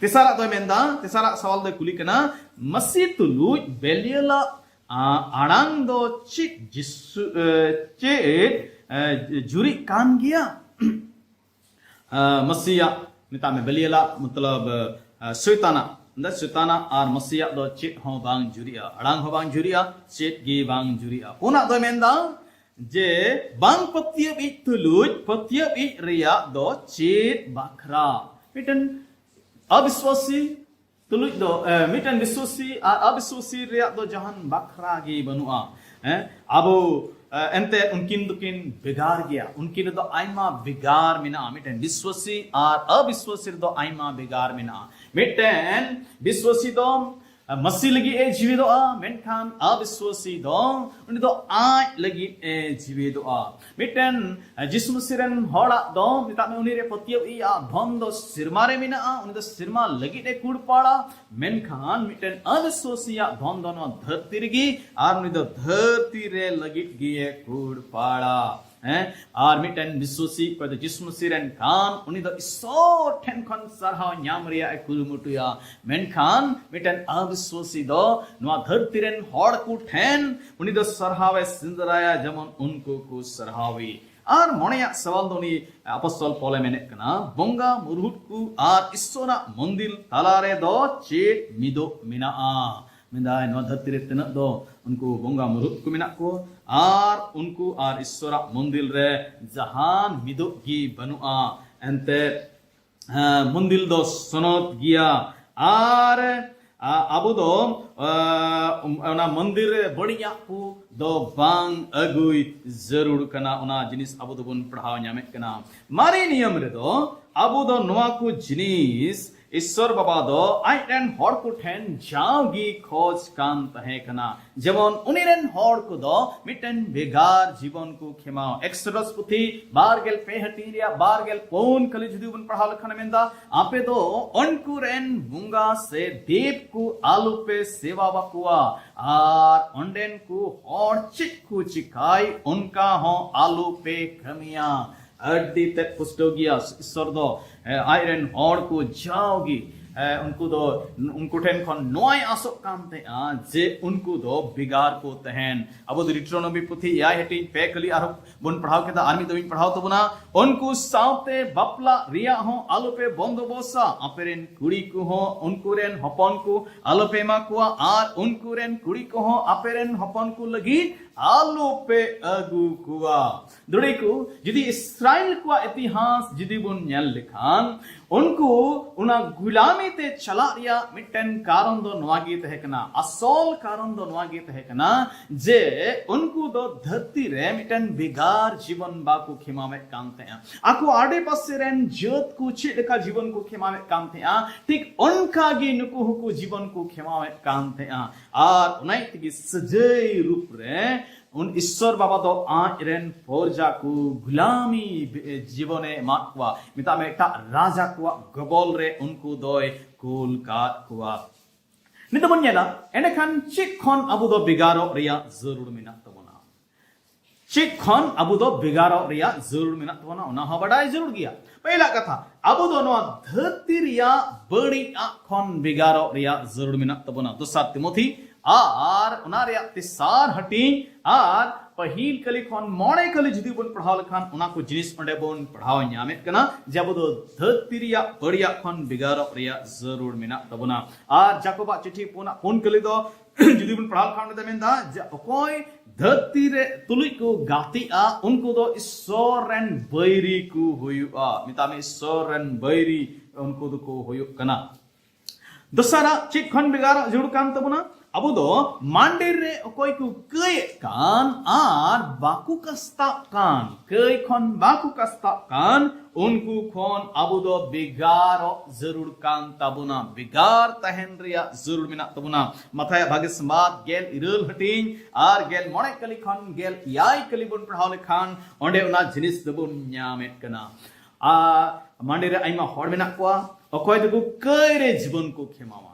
ᱛᱮᱥᱟᱨᱟᱜ ᱫᱚᱭ ᱢᱮᱱᱫᱟ, ᱛᱮᱥᱟᱨᱟᱜ ᱥᱟᱣᱟᱞ ᱫᱚᱭ ᱠᱩᱞᱤ ᱠᱟᱱᱟ, ᱢᱟᱹᱥᱤ ᱛᱩᱞᱩᱡ ᱵᱮᱞᱤᱭᱟᱞᱟᱜ, ᱟ, ᱟᱲᱟᱝ ᱫᱚ ᱪᱮᱫ ᱡᱤᱥᱩ, ᱮ, ᱪᱮᱫ, ᱮ, ᱡᱩᱨᱤᱜ ᱠᱟᱱ ᱜᱮᱭᱟ? ᱟ, ᱢᱟᱹᱥᱤᱭᱟᱜ, ᱢᱮᱛᱟᱜ ᱢᱮ, ᱵᱮᱞᱤᱭᱟᱞᱟᱜ ᱢᱚᱛᱞᱚᱵ, ᱟ, ᱥᱚᱭᱛᱟᱱᱟᱜ, ᱢᱮᱱᱫᱟ ᱥᱚᱭᱛᱟᱱᱟᱜ ᱟᱨ ᱢᱟᱹᱥᱤᱭᱟᱜ ᱫᱚ ᱪᱮᱫ ᱦᱚᱸ ᱵᱟᱝ ᱡᱩᱨᱤᱜᱼᱟ, ᱟᱲᱟᱝ ᱦᱚᱸ ᱵᱟᱝ ᱡᱩᱨᱤᱜᱼᱟ, ᱪᱮᱫ ᱜᱮ ᱵᱟᱝ ᱡᱩᱨᱤᱜᱼᱟ᱾ ᱯᱩᱱᱟᱜ ᱫᱚᱭ ᱢᱮᱱᱫᱟ ᱡᱮ ᱵᱟᱝ ᱯᱟᱹᱛᱭᱟᱹᱣ ᱤᱡ ᱛᱩᱞᱩᱡ ᱯᱟᱹᱛᱭᱟᱹᱣ ᱤᱡ ᱨᱮᱭᱟᱜ ᱫᱚ ᱪᱮᱫ ᱵᱟᱠᱷᱨᱟ? ᱢᱤᱫᱴᱮᱱ ᱟᱵᱤᱥᱣᱟᱥᱤ ᱛᱩᱞᱩᱡ ᱫᱚ, ᱮ, ᱢᱤᱫᱴᱮᱱ ᱵᱤᱥᱣᱟᱥᱤ ᱟᱨ ᱟᱵᱤᱥᱣᱟᱥᱤ ᱨᱮᱭᱟᱜ ᱫᱚ ᱡᱟᱦᱟᱱ ᱵᱟᱠᱷᱨᱟ ᱜᱮ ᱵᱟᱹᱱᱩᱜᱼᱟ᱾ ᱦᱮᱸ, ᱟᱵᱚ, ᱮ, ᱮᱱᱛᱮᱫ ᱩᱱᱠᱤᱱ ᱫᱚᱠᱤᱱ ᱵᱷᱮᱜᱟᱨ ᱜᱮᱭᱟ᱾ ᱩᱱᱠᱤᱱ ᱨᱮᱫᱚ ᱟᱭᱢᱟ ᱵᱷᱮᱜᱟᱨ ᱢᱮᱱᱟᱜᱼᱟ᱾ ᱢᱤᱫᱴᱮᱱ ᱵᱤᱥᱣᱟᱥᱤ ᱟᱨ ᱟᱵᱤᱥᱣᱟᱥᱤ ᱨᱮᱫᱚ ᱟᱭᱢᱟ ᱵᱷᱮᱜᱟᱨ ᱢᱮᱱᱟᱜᱼᱟ᱾ ᱢᱤᱫᱴᱮᱱ ᱵᱤᱥᱣᱟᱥᱤ ᱫᱚ ᱢᱟᱹᱥᱤ ᱞᱟᱹᱜᱤᱫ ᱮ ᱡᱤᱣᱤᱫᱚᱜᱼᱟ, ᱢᱮᱱᱠᱷᱟᱱ ᱟᱵᱤᱥᱣᱟᱥᱤ ᱫᱚ ᱩᱱᱤ ᱫᱚ ᱟᱡ ᱞᱟᱹᱜᱤᱫ ᱮ ᱡᱤᱣᱤᱫᱚᱜᱼᱟ᱾ ᱢᱤᱫᱴᱮᱱ ᱡᱤᱥᱩ ᱢᱟᱹᱥᱤ ᱨᱮᱱ ᱦᱚᱲᱟᱜ ᱫᱚ, ᱢᱮᱛᱟᱜ ᱢᱮ, ᱩᱱᱤ ᱨᱮ ᱯᱟᱹᱛᱭᱟᱹᱣ ᱤᱡ ᱟᱜ ᱫᱷᱚᱱ ᱫᱚ ᱥᱮᱨᱢᱟ ᱨᱮ ᱢᱮᱱᱟᱜᱼᱟ, ᱩᱱᱤ ᱫᱚ ᱥᱮᱨᱢᱟ ᱞᱟᱹᱜᱤᱫ ᱮ ᱠᱩᱲᱯᱟᱲᱟ᱾ ᱢᱮᱱᱠᱷᱟᱱ ᱢᱤᱫᱴᱮᱱ ᱟᱵᱤᱥᱣᱟᱥᱤᱭᱟᱜ ᱫᱷᱚᱱ ᱫᱚ ᱱᱚᱣᱟ ᱫᱷᱟᱹᱨᱛᱤ ᱨᱮᱜᱮ, ᱟᱨ ᱩᱱᱤ ᱫᱚ ᱫᱷᱟᱹᱨᱛᱤ ᱨᱮ ᱞᱟᱹᱜᱤᱫ ᱜᱮ ᱠᱩᱲᱯᱟᱲᱟ᱾ ᱦᱮᱸ, ᱟᱨ ᱢᱤᱫᱴᱮᱱ ᱵᱤᱥᱣᱟᱥᱤ, ᱚᱠᱚᱭ ᱫᱚ ᱡᱤᱥᱩ ᱢᱟᱹᱥᱤ ᱨᱮᱱ ᱠᱟᱱ, ᱩᱱᱤ ᱫᱚ ᱤᱥᱚᱨ ᱴᱷᱮᱱ ᱠᱷᱚᱱ ᱥᱟᱨᱦᱟᱣ ᱧᱟᱢ ᱨᱮᱭᱟᱜ ᱮ ᱠᱩᱨᱩᱢᱩᱴᱩᱭᱟ᱾ ᱢᱮᱱᱠᱷᱟᱱ ᱢᱤᱫᱴᱮᱱ ᱟᱵᱤᱥᱣᱟᱥᱤ ᱫᱚ ᱱᱚᱣᱟ ᱫᱷᱟᱹᱨᱛᱤ ᱨᱮᱱ ᱦᱚᱲ ᱠᱚ ᱴᱷᱮᱱ ᱩᱱᱤ ᱫᱚ ᱥᱟᱨᱦᱟᱣ ᱮ ᱥᱮᱸᱫᱽᱨᱟᱭᱟ, ᱡᱮᱢᱚᱱ ᱩᱱᱠᱩ ᱠᱚ ᱥᱟᱨᱦᱟᱣᱤ᱾ ᱟᱨ ᱢᱚᱬᱮᱭᱟᱜ ᱥᱟᱣᱟᱞ ᱫᱚ ᱩᱱᱤ ᱟᱯᱚᱥᱛᱚᱞ ᱯᱚᱞᱮ ᱢᱮᱱᱮᱫ ᱠᱟᱱᱟ, ᱵᱚᱸᱜᱟ ᱢᱩᱨᱦᱩᱫ ᱠᱚ ᱟᱨ ᱤᱥᱚᱨᱟᱜ ᱢᱚᱱᱫᱤᱨ ᱛᱟᱞᱟ ᱨᱮᱫᱚ ᱪᱮᱫ ᱢᱤᱫᱚᱜ ᱢᱮᱱᱟᱜᱼᱟ? ᱢᱮᱱᱫᱟᱭ, ᱱᱚᱣᱟ ᱫᱷᱟᱹᱨᱛᱤ ᱨᱮ ᱛᱤᱱᱟᱹᱜ ᱫᱚ ᱩᱱᱠᱩ ᱵᱚᱸᱜᱟ ᱢᱩᱨᱦᱩᱫ ᱠᱚ ᱢᱮᱱᱟᱜ ᱠᱚ ᱟᱨ ᱩᱱᱠᱩ ᱟᱨ ᱤᱥᱚᱨᱟᱜ ᱢᱚᱱᱫᱤᱨ ᱨᱮ ᱡᱟᱦᱟᱱ ᱢᱤᱫᱚᱜ ᱜᱮ ᱵᱟᱹᱱᱩᱜᱼᱟ᱾ ᱮᱱᱛᱮ, ᱦᱮᱸ, ᱢᱚᱱᱫᱤᱨ ᱫᱚ ᱥᱚᱱᱚᱛ ᱜᱮᱭᱟ᱾ ᱟᱨ, ᱟ, ᱟᱵᱚ ᱫᱚ, ᱟ, ᱚᱱᱟ ᱢᱚᱱᱫᱤᱨ ᱨᱮ ᱵᱟᱹᱲᱤᱡᱟᱜ ᱠᱚ ᱫᱚ ᱵᱟᱝ ᱟᱹᱜᱩᱭ ᱡᱟᱹᱨᱩᱲ ᱠᱟᱱᱟ᱾ ᱚᱱᱟ ᱡᱤᱱᱤᱥ ᱟᱵᱚ ᱫᱚᱵᱚᱱ ᱯᱟᱲᱦᱟᱣ ᱧᱟᱢᱮᱫ ᱠᱟᱱᱟ᱾ ᱢᱟᱨᱮ ᱱᱤᱭᱚᱢ ᱨᱮᱫᱚ ᱟᱵᱚ ᱫᱚ ᱱᱚᱣᱟ ᱠᱚ ᱡᱤᱱᱤᱥ ᱤᱥᱥᱚᱨ ᱵᱟᱵᱟ ᱫᱚ ᱟᱡ ᱨᱮᱱ ᱦᱚᱲ ᱠᱚ ᱴᱷᱮᱱ ᱡᱟᱣᱜᱮ ᱠᱷᱚᱡᱽ ᱠᱟᱱ ᱛᱟᱦᱮᱸ ᱠᱟᱱᱟ, ᱡᱮᱢᱚᱱ ᱩᱱᱤ ᱨᱮᱱ ᱦᱚᱲ ᱠᱚᱫᱚ ᱢᱤᱫᱴᱮᱱ ᱵᱷᱮᱜᱟᱨ ᱡᱤᱵᱚᱱ ᱠᱚ ᱠᱷᱮᱢᱟᱣ᱾ ᱮᱠᱥᱚᱰᱚᱥ ᱯᱩᱛᱷᱤ ᱵᱟᱨ ᱜᱮᱞ ᱯᱮ ᱦᱟᱹᱴᱤᱧ ᱨᱮᱭᱟᱜ ᱵᱟᱨ ᱜᱮᱞ ᱯᱩᱱ ᱠᱟᱹᱞᱤ ᱡᱩᱫᱤ ᱵᱚᱱ ᱯᱟᱲᱦᱟᱣ ᱞᱮᱠᱷᱟᱱ ᱢᱮᱱᱫᱟ, ᱟᱯᱮ ᱫᱚ ᱩᱱᱠᱩ ᱨᱮᱱ ᱵᱚᱸᱜᱟ ᱥᱮ ᱫᱮᱵ ᱠᱚ ᱟᱞᱚᱯᱮ ᱥᱮᱵᱟ ᱵᱟᱠᱚᱣᱟ, ᱟᱨ ᱚᱸᱰᱮᱱ ᱠᱚ ᱦᱚᱲ ᱪᱮᱫ ᱠᱚ ᱪᱤᱠᱟᱭ ᱚᱱᱠᱟ ᱦᱚᱸ ᱟᱞᱚᱯᱮ ᱠᱟᱹᱢᱤᱭᱟ᱾ ᱟᱹᱰᱤ ᱛᱮᱫ ᱯᱩᱥᱴᱟᱹᱣ ᱜᱮᱭᱟ᱾ ᱤᱥᱥᱚᱨ ᱫᱚ ᱮ, ᱟᱡ ᱨᱮᱱ ᱦᱚᱲ ᱠᱚ ᱡᱟᱣᱜᱮ ᱮ, ᱩᱱᱠᱩ ᱫᱚ ᱩᱱᱠᱩ ᱴᱷᱮᱱ ᱠᱷᱚᱱ ᱱᱚᱣᱟᱭ ᱟᱥᱚᱜ ᱠᱟᱱ ᱛᱟᱦᱮᱸᱜᱼᱟ ᱡᱮ ᱩᱱᱠᱩ ᱫᱚ ᱵᱷᱮᱜᱟᱨ ᱠᱚ ᱛᱟᱦᱮᱱ᱾ ᱟᱵᱚ ᱫᱚ ᱰᱤᱴᱨᱳᱱᱚᱢᱤ ᱯᱩᱛᱷᱤ ᱮᱭᱟᱭ ᱦᱟᱹᱴᱤᱧ ᱯᱮ ᱠᱟᱹᱞᱤ ᱟᱨᱦᱚᱸ ᱵᱚᱱ ᱯᱟᱲᱦᱟᱣ ᱠᱮᱫᱟ, ᱟᱨ ᱢᱤᱫ ᱫᱚᱢᱤᱧ ᱯᱟᱲᱦᱟᱣ ᱛᱟᱵᱚᱱᱟ᱾ ᱩᱱᱠᱩ ᱥᱟᱶᱛᱮ ᱵᱟᱯᱞᱟ ᱨᱮᱭᱟᱜ ᱦᱚᱸ ᱟᱞᱚᱯᱮ ᱵᱚᱱᱫᱚᱵᱚᱥᱟ, ᱟᱯᱮ ᱨᱮᱱ ᱠᱩᱲᱤ ᱠᱚᱦᱚᱸ ᱩᱱᱠᱩ ᱨᱮᱱ ᱦᱚᱯᱚᱱ ᱠᱚ ᱟᱞᱚᱯᱮ ᱮᱢᱟ ᱠᱚᱣᱟ, ᱟᱨ ᱩᱱᱠᱩ ᱨᱮᱱ ᱠᱩᱲᱤ ᱠᱚᱦᱚᱸ ᱟᱯᱮ ᱨᱮᱱ ᱦᱚᱯᱚᱱ ᱠᱚ ᱞᱟᱹᱜᱤᱫ ᱟᱞᱚᱯᱮ ᱟᱹᱜᱩ ᱠᱚᱣᱟ᱾ ᱫᱩᱲᱤ ᱠᱚ, ᱡᱩᱫᱤ ᱤᱥᱨᱟᱭᱮᱞ ᱠᱚᱣᱟᱜ ᱤᱛᱤᱦᱟᱥ ᱡᱩᱫᱤ ᱵᱚᱱ ᱧᱮᱞ ᱞᱮᱠᱷᱟᱱ, ᱩᱱᱠᱩ ᱚᱱᱟ ᱜᱩᱞᱟᱢᱤ ᱛᱮ ᱪᱟᱞᱟᱜ ᱨᱮᱭᱟᱜ ᱢᱤᱫᱴᱮᱱ ᱠᱟᱨᱚᱱ ᱫᱚ ᱱᱚᱣᱟ ᱜᱮ ᱛᱟᱦᱮᱸ ᱠᱟᱱᱟ, ᱟᱥᱚᱞ ᱠᱟᱨᱚᱱ ᱫᱚ ᱱᱚᱣᱟ ᱜᱮ ᱛᱟᱦᱮᱸ ᱠᱟᱱᱟ ᱡᱮ ᱩᱱᱠᱩ ᱫᱚ ᱫᱷᱟᱹᱨᱛᱤ ᱨᱮ ᱢᱤᱫᱴᱮᱱ ᱵᱷᱮᱜᱟᱨ ᱡᱤᱵᱚᱱ ᱵᱟᱠᱚ ᱠᱷᱮᱢᱟᱣᱮᱫ ᱠᱟᱱ ᱛᱟᱦᱮᱸᱜᱼᱟ᱾ ᱟᱠᱚ ᱟᱰᱮᱯᱟᱥᱮ ᱨᱮᱱ ᱡᱟᱹᱛ ᱠᱚ ᱪᱮᱫ ᱞᱮᱠᱟ ᱡᱤᱵᱚᱱ ᱠᱚ ᱠᱷᱮᱢᱟᱣᱮᱫ ᱠᱟᱱ ᱛᱟᱦᱮᱸᱜᱼᱟ, ᱴᱷᱤᱠ ᱚᱱᱠᱟ ᱜᱮ ᱱᱩᱠᱩ ᱦᱚᱸᱠᱚ ᱡᱤᱵᱚᱱ ᱠᱚ ᱠᱷᱮᱢᱟᱣᱮᱫ ᱠᱟᱱ ᱛᱟᱦᱮᱸᱜᱼᱟ᱾ ᱟᱨ ᱚᱱᱟ ᱛᱮᱜᱮ ᱥᱟᱹᱡᱟᱹᱭ ᱨᱩᱯ ᱨᱮ ᱩᱱ ᱤᱥᱥᱚᱨ ᱵᱟᱵᱟ ᱫᱚ ᱟᱡ ᱨᱮᱱ ᱯᱨᱚᱡᱟ ᱠᱚ ᱜᱩᱞᱟᱢᱤ ᱵᱮ-, ᱡᱤᱵᱚᱱᱮ ᱮᱢᱟᱫ ᱠᱚᱣᱟ, ᱢᱮᱛᱟᱜ ᱢᱮ ᱮᱴᱟᱜ ᱨᱟᱡᱟ ᱠᱚᱣᱟᱜ ᱜᱚᱵᱚᱞ ᱨᱮ ᱩᱱᱠᱩ ᱫᱚᱭ ᱠᱩᱞ ᱠᱟᱫ ᱠᱚᱣᱟ᱾ ᱱᱤᱛᱚᱜ ᱵᱚᱱ ᱧᱮᱞᱟ, ᱮᱸᱰᱮᱠᱷᱟᱱ ᱪᱮᱫ ᱠᱷᱚᱱ ᱟᱵᱚ ᱫᱚ ᱵᱷᱮᱜᱟᱨᱚᱜ ᱨᱮᱭᱟᱜ ᱡᱟᱹᱨᱩᱲ ᱢᱮᱱᱟᱜ ᱛᱟᱵᱚᱱᱟ? ᱪᱮᱫ ᱠᱷᱚᱱ ᱟᱵᱚ ᱫᱚ ᱵᱷᱮᱜᱟᱨᱚᱜ ᱨᱮᱭᱟᱜ ᱡᱟᱹᱨᱩᱲ ᱢᱮᱱᱟᱜ ᱛᱟᱵᱚᱱᱟ, ᱚᱱᱟ ᱦᱚᱸ ᱵᱟᱰᱟᱭ ᱡᱟᱹᱨᱩᱲ ᱜᱮᱭᱟ᱾ ᱯᱟᱹᱦᱤᱞᱟᱜ ᱠᱟᱛᱷᱟ, ᱟᱵᱚ ᱫᱚ ᱱᱚᱣᱟ ᱫᱷᱟᱹᱨᱛᱤ ᱨᱮᱭᱟᱜ ᱵᱟᱹᱲᱤᱡ ᱟᱜ ᱠᱷᱚᱱ ᱵᱷᱮᱜᱟᱨᱚᱜ ᱨᱮᱭᱟᱜ ᱡᱟᱹᱨᱩᱲ ᱢᱮᱱᱟᱜ ᱛᱟᱵᱚᱱᱟ᱾ ᱫᱚᱥᱟᱨ ᱛᱤᱢᱚᱛᱷᱤ ᱟᱨ ᱚᱱᱟ ᱨᱮᱭᱟᱜ ᱛᱮᱥᱟᱨ ᱦᱟᱹᱴᱤᱧ ᱟᱨ ᱯᱟᱹᱦᱤᱞ ᱠᱟᱹᱞᱤ ᱠᱷᱚᱱ ᱢᱚᱬᱮ ᱠᱟᱹᱞᱤ ᱡᱩᱫᱤ ᱵᱚᱱ ᱯᱟᱲᱦᱟᱣ ᱞᱮᱠᱷᱟᱱ, ᱚᱱᱟ ᱠᱚ ᱡᱤᱱᱤᱥ ᱚᱸᱰᱮ ᱵᱚᱱ ᱯᱟᱲᱦᱟᱣ ᱧᱟᱢᱮᱫ ᱠᱟᱱᱟ ᱡᱮ ᱟᱵᱚ ᱫᱚ ᱫᱷᱟᱹᱨᱛᱤ ᱨᱮᱭᱟᱜ ᱵᱟᱹᱲᱤᱡᱟᱜ ᱠᱷᱚᱱ ᱵᱷᱮᱜᱟᱨᱚᱜ ᱨᱮᱭᱟᱜ ᱡᱟᱹᱨᱩᱲ ᱢᱮᱱᱟᱜ ᱛᱟᱵᱚᱱᱟ᱾ ᱟᱨ ᱡᱟᱠᱚᱵᱟᱜ ᱪᱤᱴᱷᱤ ᱯᱩᱱᱟᱜ ᱯᱩᱱ ᱠᱟᱹᱞᱤ ᱫᱚ ᱡᱩᱫᱤ ᱵᱚᱱ ᱯᱟᱲᱦᱟᱣ ᱞᱮᱠᱷᱟᱱ, ᱚᱸᱰᱮ ᱫᱚ ᱢᱮᱱᱫᱟ ᱡᱮ ᱚᱠᱚᱭ ᱫᱷᱟᱹᱨᱛᱤ ᱨᱮ ᱛᱩᱞᱩᱡ ᱠᱚ ᱜᱟᱛᱮᱜᱼᱟ, ᱩᱱᱠᱩ ᱫᱚ ᱤᱥᱥᱚᱨ ᱨᱮᱱ ᱵᱟᱹᱭᱨᱤ ᱠᱚ ᱦᱩᱭᱩᱜᱼᱟ᱾ ᱢᱮᱛᱟᱜ ᱢᱮ, ᱤᱥᱥᱚᱨ ᱨᱮᱱ ᱵᱟᱹᱭᱨᱤ ᱩᱱᱠᱩ ᱫᱚᱠᱚ ᱦᱩᱭᱩᱜ ᱠᱟᱱᱟ᱾ ᱫᱚᱥᱟᱨᱟᱜ ᱪᱮᱫ ᱠᱷᱚᱱ ᱵᱷᱮᱜᱟᱨᱚᱜ ᱡᱟᱹᱨᱩᱲ ᱠᱟᱱ ᱛᱟᱵᱚᱱᱟ? ᱟᱵᱚ ᱫᱚ ᱢᱟᱱᱰᱤᱨ ᱨᱮ ᱚᱠᱚᱭ ᱠᱚ ᱠᱟᱹᱭᱮᱫ ᱠᱟᱱ ᱟᱨ ᱵᱟᱠᱚ ᱠᱟᱥᱛᱟᱜ ᱠᱟᱱ, ᱠᱟᱹᱭ ᱠᱷᱚᱱ ᱵᱟᱠᱚ ᱠᱟᱥᱛᱟᱜ ᱠᱟᱱ, ᱩᱱᱠᱩ ᱠᱷᱚᱱ ᱟᱵᱚ ᱫᱚ ᱵᱷᱮᱜᱟᱨᱚᱜ ᱡᱟᱹᱨᱩᱲ ᱠᱟᱱ ᱛᱟᱵᱚᱱᱟ, ᱵᱷᱮᱜᱟᱨ ᱛᱟᱦᱮᱱ ᱨᱮᱭᱟᱜ ᱡᱟᱹᱨᱩᱲ ᱢᱮᱱᱟᱜ ᱛᱟᱵᱚᱱᱟ᱾ ᱢᱟᱛᱷᱟᱭᱟᱜ ᱵᱷᱟᱜᱮ ᱥᱚᱢᱵᱟᱫ ᱜᱮᱞ ᱤᱨᱟᱹᱞ ᱦᱟᱹᱴᱤᱧ ᱟᱨ ᱜᱮᱞ ᱢᱚᱬᱮ ᱠᱟᱹᱞᱤ ᱠᱷᱚᱱ ᱜᱮᱞ ᱮᱭᱟᱭ ᱠᱟᱹᱞᱤ ᱵᱚᱱ ᱯᱟᱲᱦᱟᱣ ᱞᱮᱠᱷᱟᱱ ᱚᱸᱰᱮ ᱚᱱᱟ ᱡᱤᱱᱤᱥ ᱫᱚᱵᱚᱱ ᱧᱟᱢᱮᱫ ᱠᱟᱱᱟ᱾ ᱟᱨ ᱢᱟᱱᱰᱤ ᱨᱮ ᱟᱭᱢᱟ ᱦᱚᱲ ᱢᱮᱱᱟᱜ ᱠᱚᱣᱟ, ᱚᱠᱚᱭ ᱫᱚᱠᱚ ᱠᱟᱹᱭ ᱨᱮ ᱡᱤᱵᱚᱱ ᱠᱚ ᱠᱷᱮᱢᱟᱣᱟ᱾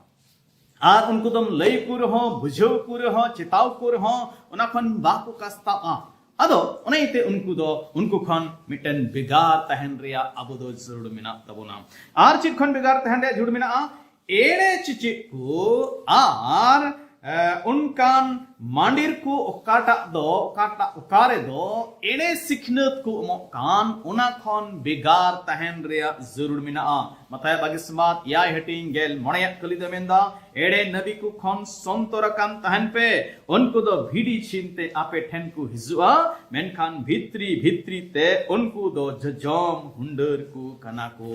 ᱟᱨ ᱩᱱᱠᱩ ᱫᱚᱢ ᱞᱟᱹᱭ ᱠᱚ ᱨᱮᱦᱚᱸ, ᱵᱩᱡᱷᱟᱹᱣ ᱠᱚ ᱨᱮᱦᱚᱸ, ᱪᱮᱛᱟᱣ ᱠᱚ ᱨᱮᱦᱚᱸ, ᱚᱱᱟ ᱠᱷᱚᱱ ᱵᱟᱠᱚ ᱠᱟᱥᱛᱟᱜᱼᱟ᱾ ᱟᱫᱚ ᱚᱱᱟ ᱤᱭᱟᱹᱛᱮ ᱩᱱᱠᱩ ᱫᱚ, ᱩᱱᱠᱩ ᱠᱷᱚᱱ ᱢᱤᱫᱴᱮᱱ ᱵᱷᱮᱜᱟᱨ ᱛᱟᱦᱮᱱ ᱨᱮᱭᱟᱜ ᱟᱵᱚ ᱫᱚ ᱡᱟᱹᱨᱩᱲ ᱢᱮᱱᱟᱜ ᱛᱟᱵᱚᱱᱟ᱾ ᱟᱨ ᱪᱮᱫ ᱠᱷᱚᱱ ᱵᱷᱮᱜᱟᱨ ᱛᱟᱦᱮᱱ ᱨᱮᱭᱟᱜ ᱡᱟᱹᱨᱩᱲ ᱢᱮᱱᱟᱜᱼᱟ? ᱮᱲᱮ ᱪᱤᱪᱤᱫ ᱠᱚ ᱟᱨ, ᱮ, ᱚᱱᱠᱟᱱ ᱢᱟᱱᱰᱤᱨ ᱠᱚ ᱚᱠᱟᱴᱟᱜ ᱫᱚ, ᱚᱠᱟᱴᱟᱜ, ᱚᱠᱟ ᱨᱮᱫᱚ ᱮᱲᱮ ᱥᱤᱠᱷᱱᱟᱹᱛ ᱠᱚ ᱮᱢᱚᱜ ᱠᱟᱱ, ᱚᱱᱟ ᱠᱷᱚᱱ ᱵᱷᱮᱜᱟᱨ ᱛᱟᱦᱮᱱ ᱨᱮᱭᱟᱜ ᱡᱟᱹᱨᱩᱲ ᱢᱮᱱᱟᱜᱼᱟ᱾ ᱢᱟᱛᱷᱟᱭ ᱵᱟᱜᱮ ᱥᱚᱢᱵᱟᱫ ᱮᱭᱟᱭ ᱦᱟᱹᱴᱤᱧ ᱜᱮᱞ ᱢᱚᱬᱮᱭᱟᱜ ᱠᱟᱹᱞᱤ ᱫᱚ ᱢᱮᱱᱫᱟ, ᱮᱲᱮ ᱱᱟᱵᱤ ᱠᱚ ᱠᱷᱚᱱ ᱥᱚᱱᱛᱚᱨ ᱟᱠᱟᱱ ᱛᱟᱦᱮᱱ ᱯᱮ, ᱩᱱᱠᱩ ᱫᱚ ᱵᱷᱤᱰᱤ ᱪᱷᱤᱱ ᱛᱮ ᱟᱯᱮ ᱴᱷᱮᱱ ᱠᱚ ᱦᱤᱡᱩᱜᱼᱟ, ᱢᱮᱱᱠᱷᱟᱱ ᱵᱷᱤᱛᱨᱤ ᱵᱷᱤᱛᱨᱤ ᱛᱮ ᱩᱱᱠᱩ ᱫᱚ ᱡᱚᱡᱚᱢ ᱦᱩᱱᱰᱟᱹᱨ ᱠᱚ ᱠᱟᱱᱟ ᱠᱚ᱾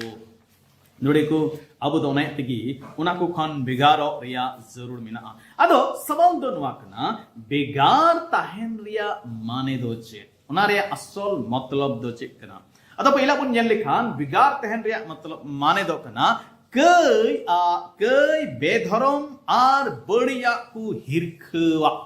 ᱱᱚᱰᱮ ᱠᱚ ᱟᱵᱚ ᱫᱚ ᱚᱱᱟ ᱛᱮᱜᱮ ᱚᱱᱟ ᱠᱚ ᱠᱷᱚᱱ ᱵᱷᱮᱜᱟᱨᱚᱜ ᱨᱮᱭᱟᱜ ᱡᱟᱹᱨᱩᱲ ᱢᱮᱱᱟᱜᱼᱟ᱾ ᱟᱫᱚ ᱥᱟᱣᱟᱞ ᱫᱚ ᱱᱚᱣᱟ ᱠᱟᱱᱟ, ᱵᱷᱮᱜᱟᱨ ᱛᱟᱦᱮᱱ ᱨᱮᱭᱟᱜ ᱢᱟᱱᱮ ᱫᱚ ᱪᱮᱫ? ᱚᱱᱟ ᱨᱮᱭᱟᱜ ᱟᱥᱚᱞ ᱢᱚᱛᱞᱚᱵ ᱫᱚ ᱪᱮᱫ ᱠᱟᱱᱟ? ᱟᱫᱚ ᱯᱳᱭᱞᱟ ᱵᱚᱱ ᱧᱮᱞ ᱞᱮᱠᱷᱟᱱ ᱵᱷᱮᱜᱟᱨ ᱛᱟᱦᱮᱱ ᱨᱮᱭᱟᱜ ᱢᱚᱛᱞᱚᱵ ᱢᱟᱱᱮ ᱫᱚ ᱠᱟᱱᱟ, ᱠᱟᱹᱭ ᱟᱜ, ᱠᱟᱹᱭ ᱵᱮᱫᱷᱚᱨᱚᱢ ᱟᱨ ᱵᱟᱹᱲᱤᱡᱟᱜ ᱠᱚ ᱦᱤᱨᱠᱷᱟᱹᱣᱟᱜ᱾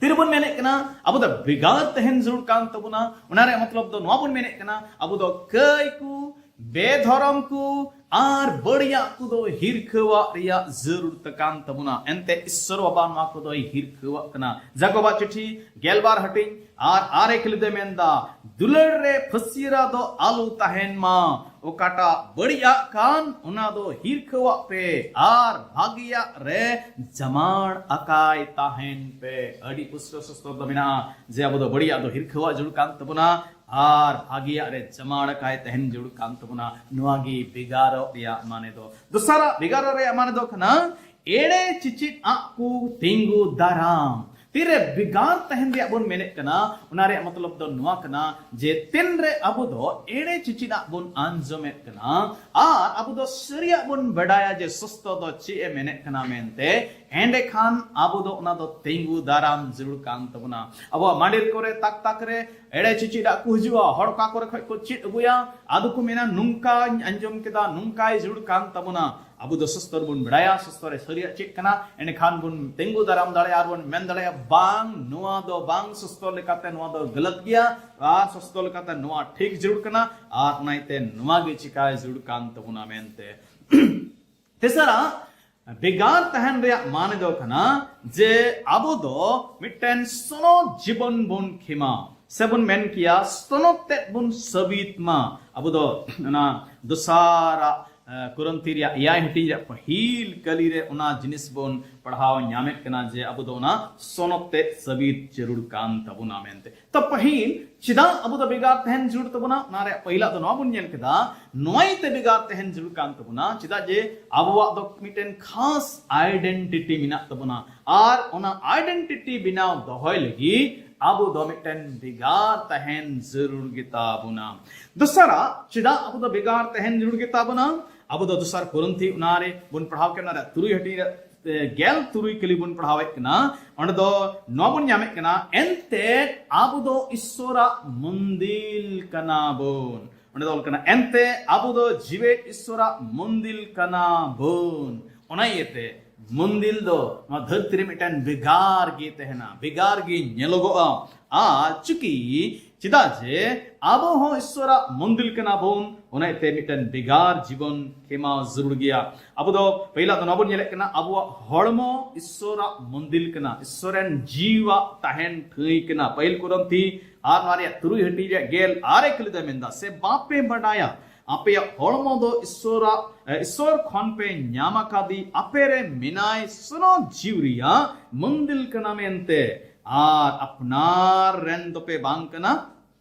ᱛᱤᱨᱮᱵᱚᱱ ᱢᱮᱱᱮᱫ ᱠᱟᱱᱟ ᱟᱵᱚ ᱫᱚ ᱵᱷᱮᱜᱟᱨ ᱛᱟᱦᱮᱱ ᱡᱟᱹᱨᱩᱲ ᱠᱟᱱ ᱛᱟᱵᱚᱱᱟ, ᱚᱱᱟ ᱨᱮᱭᱟᱜ ᱢᱚᱛᱞᱚᱵ ᱫᱚ ᱱᱚᱣᱟ ᱵᱚᱱ ᱢᱮᱱᱮᱫ ᱠᱟᱱᱟ, ᱟᱵᱚ ᱫᱚ ᱠᱟᱹᱭ ᱠᱚ, ᱵᱮᱫᱷᱚᱨᱚᱢ ᱠᱚ ᱟᱨ ᱵᱟᱹᱲᱤᱡᱟᱜ ᱠᱚᱫᱚ ᱦᱤᱨᱠᱷᱟᱹᱣᱟᱜ ᱨᱮᱭᱟᱜ ᱡᱟᱹᱨᱩᱲ ᱛᱟᱠᱟᱱ ᱛᱟᱵᱚᱱᱟ᱾ ᱮᱱᱛᱮ ᱤᱥᱥᱚᱨ ᱵᱟᱵᱟ ᱱᱚᱣᱟ ᱠᱚᱫᱚᱭ ᱦᱤᱨᱠᱷᱟᱹᱣᱟᱜ ᱠᱟᱱᱟ᱾ ᱡᱟᱠᱚᱵᱟᱜ ᱪᱤᱴᱷᱤ ᱜᱮᱞᱵᱟᱨ ᱦᱟᱹᱴᱤᱧ ᱟᱨ ᱟᱨᱮ ᱠᱟᱹᱞᱤ ᱫᱚᱭ ᱢᱮᱱᱫᱟ, ᱫᱩᱞᱟᱹᱲ ᱨᱮ ᱯᱷᱟᱹᱥᱤᱨᱟ ᱫᱚ ᱟᱞᱚ ᱛᱟᱦᱮᱱ ᱢᱟ᱾ ᱚᱠᱟᱴᱟᱜ ᱵᱟᱹᱲᱤᱡᱟᱜ ᱠᱟᱱ, ᱚᱱᱟ ᱫᱚ ᱦᱤᱨᱠᱷᱟᱹᱣᱟᱜ ᱯᱮ ᱟᱨ ᱵᱷᱟᱹᱜᱤᱭᱟᱜ ᱨᱮ ᱡᱟᱢᱟᱲ ᱟᱠᱟᱭ ᱛᱟᱦᱮᱱ ᱯᱮ᱾ ᱟᱹᱰᱤ ᱯᱩᱥᱴᱟᱹᱣ ᱥᱟᱥᱛᱚᱨ ᱫᱚ ᱢᱮᱱᱟᱜᱼᱟ ᱡᱮ ᱟᱵᱚ ᱫᱚ ᱵᱟᱹᱲᱤᱡᱟᱜ ᱫᱚ ᱦᱤᱨᱠᱷᱟᱹᱣᱟᱜ ᱡᱟᱹᱨᱩᱲ ᱠᱟᱱ ᱛᱟᱵᱚᱱᱟ ᱟᱨ ᱵᱷᱟᱹᱜᱤᱭᱟᱜ ᱨᱮ ᱡᱟᱢᱟᱲ ᱟᱠᱟᱭ ᱛᱟᱦᱮᱱ ᱡᱟᱹᱨᱩᱲ ᱠᱟᱱ ᱛᱟᱵᱚᱱᱟ᱾ ᱱᱚᱣᱟ ᱜᱮ ᱵᱷᱮᱜᱟᱨᱚᱜ ᱨᱮᱭᱟᱜ ᱢᱟᱱᱮ ᱫᱚ᱾ ᱫᱚᱥᱟᱨᱟᱜ ᱵᱷᱮᱜᱟᱨᱚᱜ ᱨᱮᱭᱟᱜ ᱢᱟᱱᱮ ᱫᱚ ᱠᱟᱱᱟ ᱮᱲᱮ ᱪᱤᱪᱤᱫ ᱟᱜ ᱠᱚ ᱛᱤᱸᱜᱩ ᱫᱟᱨᱟᱢ᱾ ᱛᱤᱨᱮ ᱵᱷᱮᱜᱟᱨ ᱛᱟᱦᱮᱱ ᱨᱮᱭᱟᱜ ᱵᱚᱱ ᱢᱮᱱᱮᱫ ᱠᱟᱱᱟ, ᱚᱱᱟ ᱨᱮᱭᱟᱜ ᱢᱚᱛᱞᱚᱵ ᱫᱚ ᱱᱚᱣᱟ ᱠᱟᱱᱟ ᱡᱮ ᱛᱤᱱᱨᱮ ᱟᱵᱚ ᱫᱚ ᱮᱲᱮ ᱪᱤᱪᱤᱫᱟᱜ ᱵᱚᱱ ᱟᱸᱡᱚᱢᱮᱫ ᱠᱟᱱᱟ ᱟᱨ ᱟᱵᱚ ᱫᱚ ᱥᱟᱹᱨᱤᱭᱟᱜ ᱵᱚᱱ ᱵᱟᱰᱟᱭᱟ ᱡᱮ ᱥᱚᱥᱛᱚ ᱫᱚ ᱪᱮᱫ ᱮ ᱢᱮᱱᱮᱫ ᱠᱟᱱᱟ ᱢᱮᱱᱛᱮ, ᱮᱸᱰᱮᱠᱷᱟᱱ ᱟᱵᱚ ᱫᱚ ᱚᱱᱟ ᱫᱚ ᱛᱤᱸᱜᱩ ᱫᱟᱨᱟᱢ ᱡᱟᱹᱨᱩᱲ ᱠᱟᱱ ᱛᱟᱵᱚᱱᱟ᱾ ᱟᱵᱚᱣᱟᱜ ᱢᱟᱸᱰᱮᱨ ᱠᱚᱨᱮ ᱛᱟᱠ ᱛᱟᱠ ᱨᱮ ᱮᱲᱮ ᱪᱤᱪᱤᱫᱟᱜ ᱠᱚ ᱦᱤᱡᱩᱜᱼᱟ, ᱦᱚᱲ ᱚᱠᱟ ᱠᱚᱨᱮ ᱠᱷᱚᱡ ᱠᱚ ᱪᱮᱫ ᱟᱹᱜᱩᱭᱟ, ᱟᱫᱚ ᱠᱚ ᱢᱮᱱᱟ ᱱᱚᱝᱠᱟᱧ ᱟᱸᱡᱚᱢ ᱠᱮᱫᱟ, ᱱᱚᱝᱠᱟᱭ ᱡᱟᱹᱨᱩᱲ ᱠᱟᱱ ᱛᱟᱵᱚᱱᱟ᱾ ᱟᱵᱚ ᱫᱚ ᱥᱚᱥᱛᱚ ᱨᱮᱵᱚᱱ ᱵᱟᱲᱟᱭᱟ, ᱥᱚᱥᱛᱚ ᱨᱮ ᱥᱟᱹᱨᱤᱭᱟᱜ ᱪᱮᱫ ᱠᱟᱱᱟ, ᱮᱸᱰᱮᱠᱷᱟᱱ ᱵᱚᱱ ᱛᱤᱸᱜᱩ ᱫᱟᱨᱟᱢ ᱫᱟᱲᱮᱭᱟᱜᱼᱟ ᱟᱨ ᱵᱚᱱ ᱢᱮᱱ ᱫᱟᱲᱮᱭᱟᱜᱼᱟ, ᱵᱟᱝ, ᱱᱚᱣᱟ ᱫᱚ ᱵᱟᱝ, ᱥᱚᱥᱛᱚ ᱞᱮᱠᱟᱛᱮ ᱱᱚᱣᱟ ᱫᱚ ᱜᱟᱞᱟᱛ ᱜᱮᱭᱟ ᱟᱨ ᱥᱚᱥᱛᱚ ᱞᱮᱠᱟᱛᱮ ᱱᱚᱣᱟ ᱴᱷᱤᱠ ᱡᱟᱹᱨᱩᱲ ᱠᱟᱱᱟ ᱟᱨ ᱚᱱᱟ ᱤᱭᱟᱹᱛᱮ ᱱᱚᱣᱟ ᱜᱮ ᱪᱤᱠᱟᱭ ᱡᱟᱹᱨᱩᱲ ᱠᱟᱱ ᱛᱟᱵᱚᱱᱟ ᱢᱮᱱᱛᱮ᱾ ᱛᱮᱥᱟᱨᱟᱜ, ᱵᱷᱮᱜᱟᱨ ᱛᱟᱦᱮᱱ ᱨᱮᱭᱟᱜ ᱢᱟᱱᱮ ᱫᱚ ᱠᱟᱱᱟ ᱡᱮ ᱟᱵᱚ ᱫᱚ ᱢᱤᱫᱴᱮᱱ ᱥᱚᱱᱚᱛ ᱡᱤᱵᱚᱱ ᱵᱚᱱ ᱠᱷᱮᱢᱟ, ᱥᱮᱵᱚᱱ ᱢᱮᱱ ᱠᱮᱭᱟ ᱥᱚᱱᱚᱛ ᱛᱮᱫ ᱵᱚᱱ ᱥᱟᱹᱵᱤᱛ ᱢᱟ᱾ ᱟᱵᱚ ᱫᱚ ᱚᱱᱟ ᱫᱚᱥᱟᱨᱟᱜ, ᱮ, ᱠᱚᱨᱤᱱᱛᱷᱤ ᱨᱮᱭᱟᱜ ᱮᱭᱟᱭ ᱦᱟᱹᱴᱤᱧ ᱨᱮᱭᱟᱜ ᱯᱟᱹᱦᱤᱞ ᱠᱟᱹᱞᱤ ᱨᱮ ᱚᱱᱟ ᱡᱤᱱᱤᱥ ᱵᱚᱱ ᱯᱟᱲᱦᱟᱣ ᱧᱟᱢᱮᱫ ᱠᱟᱱᱟ ᱡᱮ ᱟᱵᱚ ᱫᱚ ᱚᱱᱟ ᱥᱚᱱᱚᱛ ᱛᱮᱫ ᱥᱟᱹᱵᱤᱛ ᱡᱟᱹᱨᱩᱲ ᱠᱟᱱ ᱛᱟᱵᱚᱱᱟ ᱢᱮᱱᱛᱮ᱾ ᱛᱚ ᱯᱟᱹᱦᱤᱞ ᱪᱮᱫᱟᱜ ᱟᱵᱚ ᱫᱚ ᱵᱷᱮᱜᱟᱨ ᱛᱟᱦᱮᱱ ᱡᱟᱹᱨᱩᱲ ᱛᱟᱵᱚᱱᱟ? ᱚᱱᱟ ᱨᱮᱭᱟᱜ ᱯᱟᱹᱦᱤᱞᱟᱜ ᱫᱚ ᱱᱚᱣᱟ ᱵᱚᱱ ᱧᱮᱞ ᱠᱮᱫᱟ, ᱱᱚᱣᱟ ᱤᱭᱟᱹᱛᱮ ᱵᱷᱮᱜᱟᱨ ᱛᱟᱦᱮᱱ ᱡᱟᱹᱨᱩᱲ ᱠᱟᱱ ᱛᱟᱵᱚᱱᱟ᱾ ᱪᱮᱫᱟᱜ ᱡᱮ ᱟᱵᱚᱣᱟᱜ ᱫᱚ ᱢᱤᱫᱴᱮᱱ ᱠᱷᱟᱥ ᱟᱭᱰᱮᱱᱴᱤᱴᱤ ᱢᱮᱱᱟᱜ ᱛᱟᱵᱚᱱᱟ, ᱟᱨ ᱚᱱᱟ ᱟᱭᱰᱮᱱᱴᱤᱴᱤ ᱵᱮᱱᱟᱣ ᱫᱚᱦᱚᱭ ᱞᱟᱹᱜᱤᱫ ᱟᱵᱚ ᱫᱚ ᱢᱤᱫᱴᱮᱱ ᱵᱷᱮᱜᱟᱨ ᱛᱟᱦᱮᱱ ᱡᱟᱹᱨᱩᱲ ᱜᱮᱛᱟ ᱵᱚᱱᱟ᱾ ᱫᱚᱥᱟᱨᱟᱜ, ᱪᱮᱫᱟᱜ ᱟᱵᱚ ᱫᱚ ᱵᱷᱮᱜᱟᱨ ᱛᱟᱦᱮᱱ ᱡᱟᱹᱨᱩᱲ ᱜᱮᱛᱟ ᱵᱚᱱᱟ? ᱟᱵᱚ ᱫᱚ ᱫᱚᱥᱟᱨ ᱠᱚᱨᱤᱱᱛᱷᱤ ᱚᱱᱟ ᱨᱮ ᱵᱚᱱ ᱯᱟᱲᱦᱟᱣ ᱠᱮᱫ, ᱚᱱᱟ ᱨᱮ ᱛᱩᱨᱩᱭ ᱦᱟᱹᱴᱤᱧ ᱨᱮ ᱮ, ᱜᱮᱞ ᱛᱩᱨᱩᱭ ᱠᱟᱹᱞᱤ ᱵᱚᱱ ᱯᱟᱲᱦᱟᱣᱮᱫ ᱠᱟᱱᱟ᱾ ᱚᱸᱰᱮ ᱫᱚ ᱱᱚᱣᱟ ᱵᱚᱱ ᱧᱟᱢᱮᱫ ᱠᱟᱱᱟ, ᱮᱱᱛᱮ ᱟᱵᱚ ᱫᱚ ᱤᱥᱥᱚᱨᱟᱜ ᱢᱚᱱᱫᱤᱞ ᱠᱟᱱᱟ ᱵᱚᱱ᱾ ᱚᱸᱰᱮ ᱫᱚ ᱚᱞ ᱠᱟᱱᱟ, ᱮᱱᱛᱮ ᱟᱵᱚ ᱫᱚ ᱡᱤᱣᱮᱫ ᱤᱥᱥᱚᱨᱟᱜ ᱢᱚᱱᱫᱤᱞ ᱠᱟᱱᱟ ᱵᱚᱱ᱾ ᱚᱱᱟ ᱤᱭᱟᱹᱛᱮ ᱢᱚᱱᱫᱤᱞ ᱫᱚ ᱱᱚᱣᱟ ᱫᱷᱟᱹᱨᱛᱤ ᱨᱮ ᱢᱤᱫᱴᱮᱱ ᱵᱷᱮᱜᱟᱨ ᱜᱮ ᱛᱟᱦᱮᱱᱟ, ᱵᱷᱮᱜᱟᱨ ᱜᱮ ᱧᱮᱞᱚᱜᱚᱜᱼᱟ᱾ ᱟᱨ ᱪᱩᱠᱤ ᱪᱮᱫᱟᱜ ᱡᱮ ᱟᱵᱚ ᱦᱚᱸ ᱤᱥᱥᱚᱨᱟᱜ ᱢᱚᱱᱫᱤᱞ ᱠᱟᱱᱟ ᱵᱚᱱ, ᱚᱱᱟ ᱤᱭᱟᱹᱛᱮ ᱢᱤᱫᱴᱮᱱ ᱵᱷᱮᱜᱟᱨ ᱡᱤᱵᱚᱱ ᱠᱷᱮᱢᱟᱣ ᱡᱟᱹᱨᱩᱲ ᱜᱮᱭᱟ᱾ ᱟᱵᱚ ᱫᱚ ᱯᱟᱹᱦᱤᱞᱟᱜ ᱫᱚ ᱱᱚᱣᱟ ᱵᱚᱱ ᱧᱮᱞᱮᱫ ᱠᱟᱱᱟ, ᱟᱵᱚᱣᱟᱜ ᱦᱚᱲᱢᱚ ᱤᱥᱥᱚᱨᱟᱜ ᱢᱚᱱᱫᱤᱞ ᱠᱟᱱᱟ, ᱤᱥᱥᱚᱨ ᱨᱮᱱ ᱡᱤᱣᱟᱜ ᱛᱟᱦᱮᱱ ᱴᱷᱟᱹᱭ ᱠᱟᱱᱟ᱾ ᱯᱟᱹᱦᱤᱞ ᱠᱚᱨᱤᱱᱛᱷᱤ ᱟᱨ ᱱᱚᱣᱟ ᱨᱮᱭᱟᱜ ᱛᱩᱨᱩᱭ ᱦᱟᱹᱴᱤᱧ ᱨᱮᱭᱟᱜ ᱜᱮᱞ ᱟᱨᱮ ᱠᱟᱹᱞᱤ ᱫᱚᱭ ᱢᱮᱱᱫᱟ, ᱥᱮ ᱵᱟᱯᱮ ᱵᱟᱰᱟᱭᱟ ᱟᱯᱮᱭᱟᱜ ᱦᱚᱲᱢᱚ ᱫᱚ ᱤᱥᱥᱚᱨᱟᱜ, ᱮ, ᱤᱥᱥᱚᱨ ᱠᱷᱚᱱ ᱯᱮ ᱧᱟᱢ ᱟᱠᱟᱫᱤ, ᱟᱯᱮ ᱨᱮ ᱢᱮᱱᱟᱭ ᱥᱚᱱᱚᱛ ᱡᱤᱣᱤ ᱨᱮᱭᱟᱜ ᱢᱚᱱᱫᱤᱞ ᱠᱟᱱᱟ ᱢᱮᱱᱛᱮ, ᱟᱨ ᱟᱯᱱᱟᱨ ᱨᱮᱱ ᱫᱚᱯᱮ ᱵᱟᱝ ᱠᱟᱱᱟ,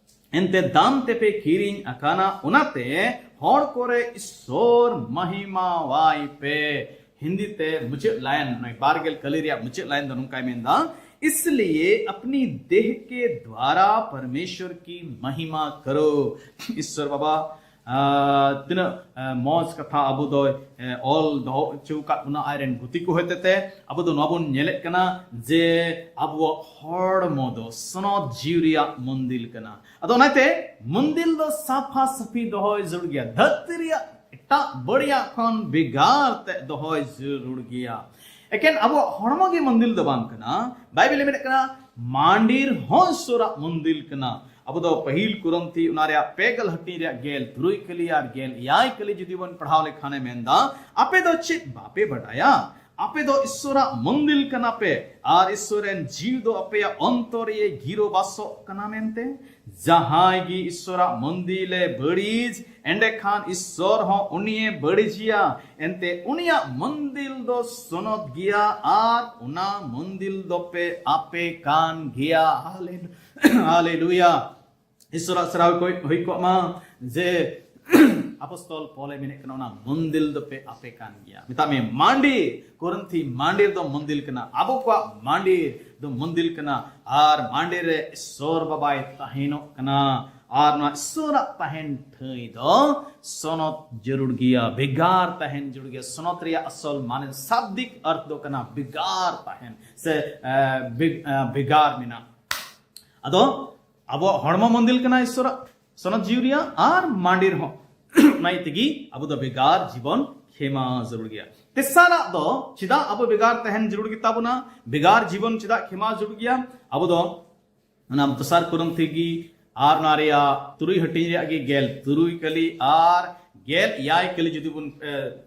ᱮᱱᱛᱮ ᱫᱟᱢ ᱛᱮᱯᱮ ᱠᱤᱨᱤᱧ ᱟᱠᱟᱱᱟ, ᱚᱱᱟᱛᱮ ᱦᱚᱲ ᱠᱚᱨᱮ ᱤᱥᱥᱚᱨ ᱢᱟᱦᱤᱢᱟᱣᱟᱭ ᱯᱮ᱾ ᱦᱤᱱᱫᱤ ᱛᱮ ᱢᱩᱪᱟᱹᱫ ᱞᱟᱭᱤᱱ, ᱱᱚᱜᱼᱚᱭ ᱵᱟᱨ ᱜᱮᱞ ᱠᱟᱹᱞᱤ ᱨᱮᱭᱟᱜ ᱢᱩᱪᱟᱹᱫ ᱞᱟᱭᱤᱱ ᱫᱚ ᱱᱚᱝᱠᱟᱭ ᱢᱮᱱᱫᱟ, इसलिए अपनी देह के द्वारा परमेश्वर की महिमा करो। ईश्वर बाबा, ᱛᱤᱱᱟᱹᱜ ᱢᱚᱡᱽ ᱠᱟᱛᱷᱟ ᱟᱵᱚ ᱫᱚ ᱚᱞ ᱫᱚᱦᱚ ᱦᱚᱪᱚ ᱟᱠᱟᱫ ᱵᱚᱱᱟ ᱟᱡ ᱨᱮᱱ ᱜᱩᱛᱤ ᱠᱚ ᱦᱚᱛᱮᱛᱮ᱾ ᱟᱵᱚ ᱫᱚ ᱱᱚᱣᱟ ᱵᱚᱱ ᱧᱮᱞᱮᱫ ᱠᱟᱱᱟ ᱡᱮ ᱟᱵᱚᱣᱟᱜ ᱦᱚᱲᱢᱚ ᱫᱚ ᱥᱚᱱᱚᱛ ᱡᱤᱣᱤ ᱨᱮᱭᱟᱜ ᱢᱚᱱᱫᱤᱞ ᱠᱟᱱᱟ᱾ ᱟᱫᱚ ᱚᱱᱟᱛᱮ ᱢᱚᱱᱫᱤᱞ ᱫᱚ ᱥᱟᱯᱷᱟ ᱥᱟᱹᱯᱷᱤ ᱫᱚᱦᱚᱭ ᱡᱟᱹᱨᱩᱲ ᱜᱮᱭᱟ᱾ ᱫᱷᱟᱹᱨᱛᱤ ᱨᱮᱭᱟᱜ ᱮᱴᱟᱜ ᱵᱟᱹᱲᱤᱡᱟᱜ ᱠᱷᱚᱱ ᱵᱷᱮᱜᱟᱨ ᱛᱮ ᱫᱚᱦᱚᱭ ᱡᱟᱹᱨᱩᱲ ᱜᱮᱭᱟ᱾ ᱮᱠᱮᱱ ᱟᱵᱚᱣᱟᱜ ᱦᱚᱲᱢᱚ ᱜᱮ ᱢᱚᱱᱫᱤᱞ ᱫᱚ ᱵᱟᱝ ᱠᱟᱱᱟ᱾ ᱵᱟᱭᱵᱮᱞ ᱮ ᱢᱮᱱᱮᱫ ᱠᱟᱱᱟ, ᱢᱟᱱᱰᱤᱨ ᱦᱚᱸ ᱤᱥᱚᱨᱟᱜ ᱢᱚᱱᱫᱤᱞ ᱠᱟᱱᱟ᱾ ᱟᱵᱚ ᱫᱚ ᱯᱟᱹᱦᱤᱞ ᱠᱚᱨᱚᱱᱛᱷᱤ ᱚᱱᱟ ᱨᱮᱭᱟᱜ ᱯᱮ ᱜᱮᱞ ᱦᱟᱹᱴᱤᱧ ᱨᱮᱭᱟᱜ ᱜᱮᱞ ᱛᱩᱨᱩᱭ ᱠᱟᱹᱞᱤ ᱟᱨ ᱜᱮᱞ ᱮᱭᱟᱭ ᱠᱟᱹᱞᱤ ᱡᱩᱫᱤ ᱵᱚᱱ ᱯᱟᱲᱦᱟᱣ ᱞᱮᱠᱷᱟᱱ ᱮ ᱢᱮᱱᱫᱟ, ᱟᱯᱮ ᱫᱚ ᱪᱮᱫ ᱵᱟᱯᱮ ᱵᱟᱰᱟᱭᱟ? ᱟᱯᱮ ᱫᱚ ᱤᱥᱚᱨᱟᱜ ᱢᱚᱱᱫᱤᱞ ᱠᱟᱱᱟ ᱯᱮ ᱟᱨ ᱤᱥᱚᱨ ᱨᱮᱱ ᱡᱤᱣᱤ ᱫᱚ ᱟᱯᱮᱭᱟᱜ ᱚᱱᱛᱚᱨ ᱨᱮ ᱜᱤᱨᱟᱹ ᱵᱟᱥᱚᱜ ᱠᱟᱱᱟ ᱢᱮᱱᱛᱮ᱾ ᱡᱟᱦᱟᱸᱭ ᱜᱮ ᱤᱥᱚᱨᱟᱜ ᱢᱚᱱᱫᱤᱞ ᱮ ᱵᱟᱹᱲᱤᱡ, ᱮᱸᱰᱮᱠᱷᱟᱱ ᱤᱥᱚᱨ ᱦᱚᱸ ᱩᱱᱤᱭᱮ ᱵᱟᱹᱲᱤᱡᱮᱭᱟ᱾ ᱮᱱᱛᱮ ᱩᱱᱤᱭᱟᱜ ᱢᱚᱱᱫᱤᱞ ᱫᱚ ᱥᱚᱱᱚᱛ ᱜᱮᱭᱟ ᱟᱨ ᱚᱱᱟ ᱢᱚᱱᱫᱤᱞ ᱫᱚᱯᱮ ᱟᱯᱮ ᱠᱟᱱ ᱜᱮᱭᱟ᱾ ᱦᱟᱞᱮᱞᱩᱭᱟ᱾ ᱤᱥᱚᱨᱟᱜ ᱥᱟᱨᱦᱟᱣ ᱠᱚ ᱦᱩᱭ ᱠᱚᱜ ᱢᱟ ᱡᱮ ᱟᱯᱚᱥᱛᱚᱞ ᱯᱚᱞ ᱮ ᱢᱮᱱᱮᱫ ᱠᱟᱱᱟ, ᱚᱱᱟ ᱢᱚᱱᱫᱤᱞ ᱫᱚᱯᱮ ᱟᱯᱮ ᱠᱟᱱ ᱜᱮᱭᱟ᱾ ᱢᱮᱛᱟᱜ ᱢᱮ ᱢᱟᱱᱰᱤ, ᱠᱚᱨᱤᱱᱛᱷᱤ ᱢᱟᱱᱰᱤᱨ ᱫᱚ ᱢᱚᱱᱫᱤᱞ ᱠᱟᱱᱟ᱾ ᱟᱵᱚ ᱠᱚᱣᱟᱜ ᱢᱟᱱᱰᱤᱨ ᱫᱚ ᱢᱚᱱᱫᱤᱞ ᱠᱟᱱᱟ ᱟᱨ ᱢᱟᱱᱰᱤᱨ ᱨᱮ ᱤᱥᱚᱨ ᱵᱟᱵᱟᱭ ᱛᱟᱦᱮᱱᱚᱜ ᱠᱟᱱᱟ᱾ ᱟᱨ ᱱᱚᱣᱟ ᱤᱥᱚᱨᱟᱜ ᱛᱟᱦᱮᱱ ᱴᱷᱟᱹᱭ ᱫᱚ ᱥᱚᱱᱚᱛ ᱡᱟᱹᱨᱩᱲ ᱜᱮᱭᱟ, ᱵᱷᱮᱜᱟᱨ ᱛᱟᱦᱮᱱ ᱡᱟᱹᱨᱩᱲ ᱜᱮᱭᱟ᱾ ᱥᱚᱱᱚᱛ ᱨᱮᱭᱟᱜ ᱟᱥᱚᱞ ᱢᱟᱱᱮ ᱥᱟᱵᱫᱤᱠ ᱚᱨᱛᱷ ᱫᱚ ᱠᱟᱱᱟ ᱵᱷᱮᱜᱟᱨ ᱛᱟᱦᱮᱱ ᱥᱮ ᱵᱷᱮᱜᱟᱨ ᱢᱮᱱᱟᱜ᱾ ᱟᱫᱚ ᱟᱵᱚᱣᱟᱜ ᱦᱚᱲᱢᱚ ᱢᱚᱱᱫᱤᱞ ᱠᱟᱱᱟ ᱤᱥᱚᱨᱟᱜ ᱥᱚᱱᱚᱛ ᱡᱤᱣᱤ ᱨᱮᱭᱟᱜ ᱟᱨ ᱢᱟᱱᱰᱤᱨ ᱦᱚᱸ᱾ ᱚᱱᱟ ᱤᱭᱟᱹ ᱛᱮᱜᱮ ᱟᱵᱚ ᱫᱚ ᱵᱷᱮᱜᱟᱨ ᱡᱤᱵᱚᱱ ᱠᱷᱮᱢᱟ ᱡᱟᱹᱨᱩᱲ ᱜᱮᱭᱟ᱾ ᱛᱮᱥᱟᱨᱟᱜ ᱫᱚ ᱪᱮᱫᱟᱜ ᱟᱵᱚ ᱵᱷᱮᱜᱟᱨ ᱛᱟᱦᱮᱱ ᱡᱟᱹᱨᱩᱲ ᱜᱮᱛᱟ ᱵᱚᱱᱟ, ᱵᱷᱮᱜᱟᱨ ᱡᱤᱵᱚᱱ ᱪᱮᱫᱟᱜ ᱠᱷᱮᱢᱟ ᱡᱟᱹᱨᱩᱲ ᱜᱮᱭᱟ? ᱟᱵᱚ ᱫᱚ ᱚᱱᱟ ᱫᱚᱥᱟᱨ ᱠᱚᱨᱤᱱᱛᱷᱤ ᱜᱮ ᱟᱨ ᱚᱱᱟ ᱨᱮᱭᱟᱜ ᱛᱩᱨᱩᱭ ᱦᱟᱹᱴᱤᱧ ᱨᱮᱭᱟᱜ ᱜᱮ ᱜᱮᱞ ᱛᱩᱨᱩᱭ ᱠᱟᱹᱞᱤ ᱟᱨ ᱜᱮᱞ ᱮᱭᱟᱭ ᱠᱟᱹᱞᱤ ᱡᱩᱫᱤ ᱵᱚᱱ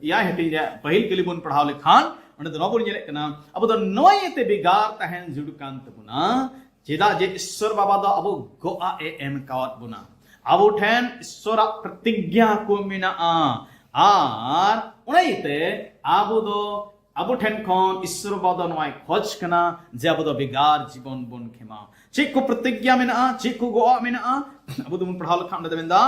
ᱮᱭᱟᱭ ᱦᱟᱹᱴᱤᱧ ᱨᱮᱭᱟᱜ ᱯᱟᱹᱦᱤᱞ ᱠᱟᱹᱞᱤ ᱵᱚᱱ ᱯᱟᱲᱦᱟᱣ ᱞᱮᱠᱷᱟᱱ ᱚᱸᱰᱮ ᱫᱚ ᱱᱚᱣᱟ ᱵᱚᱱ ᱧᱮᱞᱮᱫ ᱠᱟᱱᱟ, ᱟᱵᱚ ᱫᱚ ᱱᱚᱣᱟ ᱤᱭᱟᱹᱛᱮ ᱵᱷᱮᱜᱟᱨ ᱛᱟᱦᱮᱱ ᱡᱟᱹᱨᱩᱲ ᱠᱟᱱ ᱛᱟᱵᱚᱱᱟ᱾ ᱪᱮᱫᱟᱜ ᱡᱮ ᱤᱥᱚᱨ ᱵᱟᱵᱟ ᱫᱚ ᱟᱵᱚ ᱜᱚᱜᱼᱟ ᱮ ᱮᱢ ᱠᱟᱣᱟᱫ ᱵᱚᱱᱟ᱾ ᱟᱵᱚ ᱴᱷᱮᱱ ᱤᱥᱚᱨᱟᱜ ᱯᱨᱚᱛᱤᱜᱽᱧᱟ ᱠᱚ ᱢᱮᱱᱟᱜᱼᱟ᱾ ᱟᱨ ᱚᱱᱟ ᱤᱭᱟᱹᱛᱮ ᱟᱵᱚ ᱫᱚ ᱟᱵᱚ ᱴᱷᱮᱱ ᱠᱷᱚᱱ ᱤᱥᱚᱨ ᱵᱟᱵᱟ ᱫᱚ ᱱᱚᱣᱟᱭ ᱠᱷᱚᱡᱽ ᱠᱟᱱᱟ ᱡᱮ ᱟᱵᱚ ᱫᱚ ᱵᱷᱮᱜᱟᱨ ᱡᱤᱵᱚᱱ ᱵᱚᱱ ᱠᱷᱮᱢᱟᱣ᱾ ᱪᱮᱫ ᱠᱚ ᱯᱨᱚᱛᱤᱜᱽᱧᱟ ᱢᱮᱱᱟᱜᱼᱟ, ᱪᱮᱫ ᱠᱚ ᱜᱚᱜᱼᱟ ᱢᱮᱱᱟᱜᱼᱟ, ᱟᱵᱚ ᱫᱚᱵᱚᱱ ᱯᱟᱲᱦᱟᱣ ᱞᱮᱠᱷᱟᱱ ᱚᱸᱰᱮ ᱫᱚ ᱢᱮᱱᱫᱟ,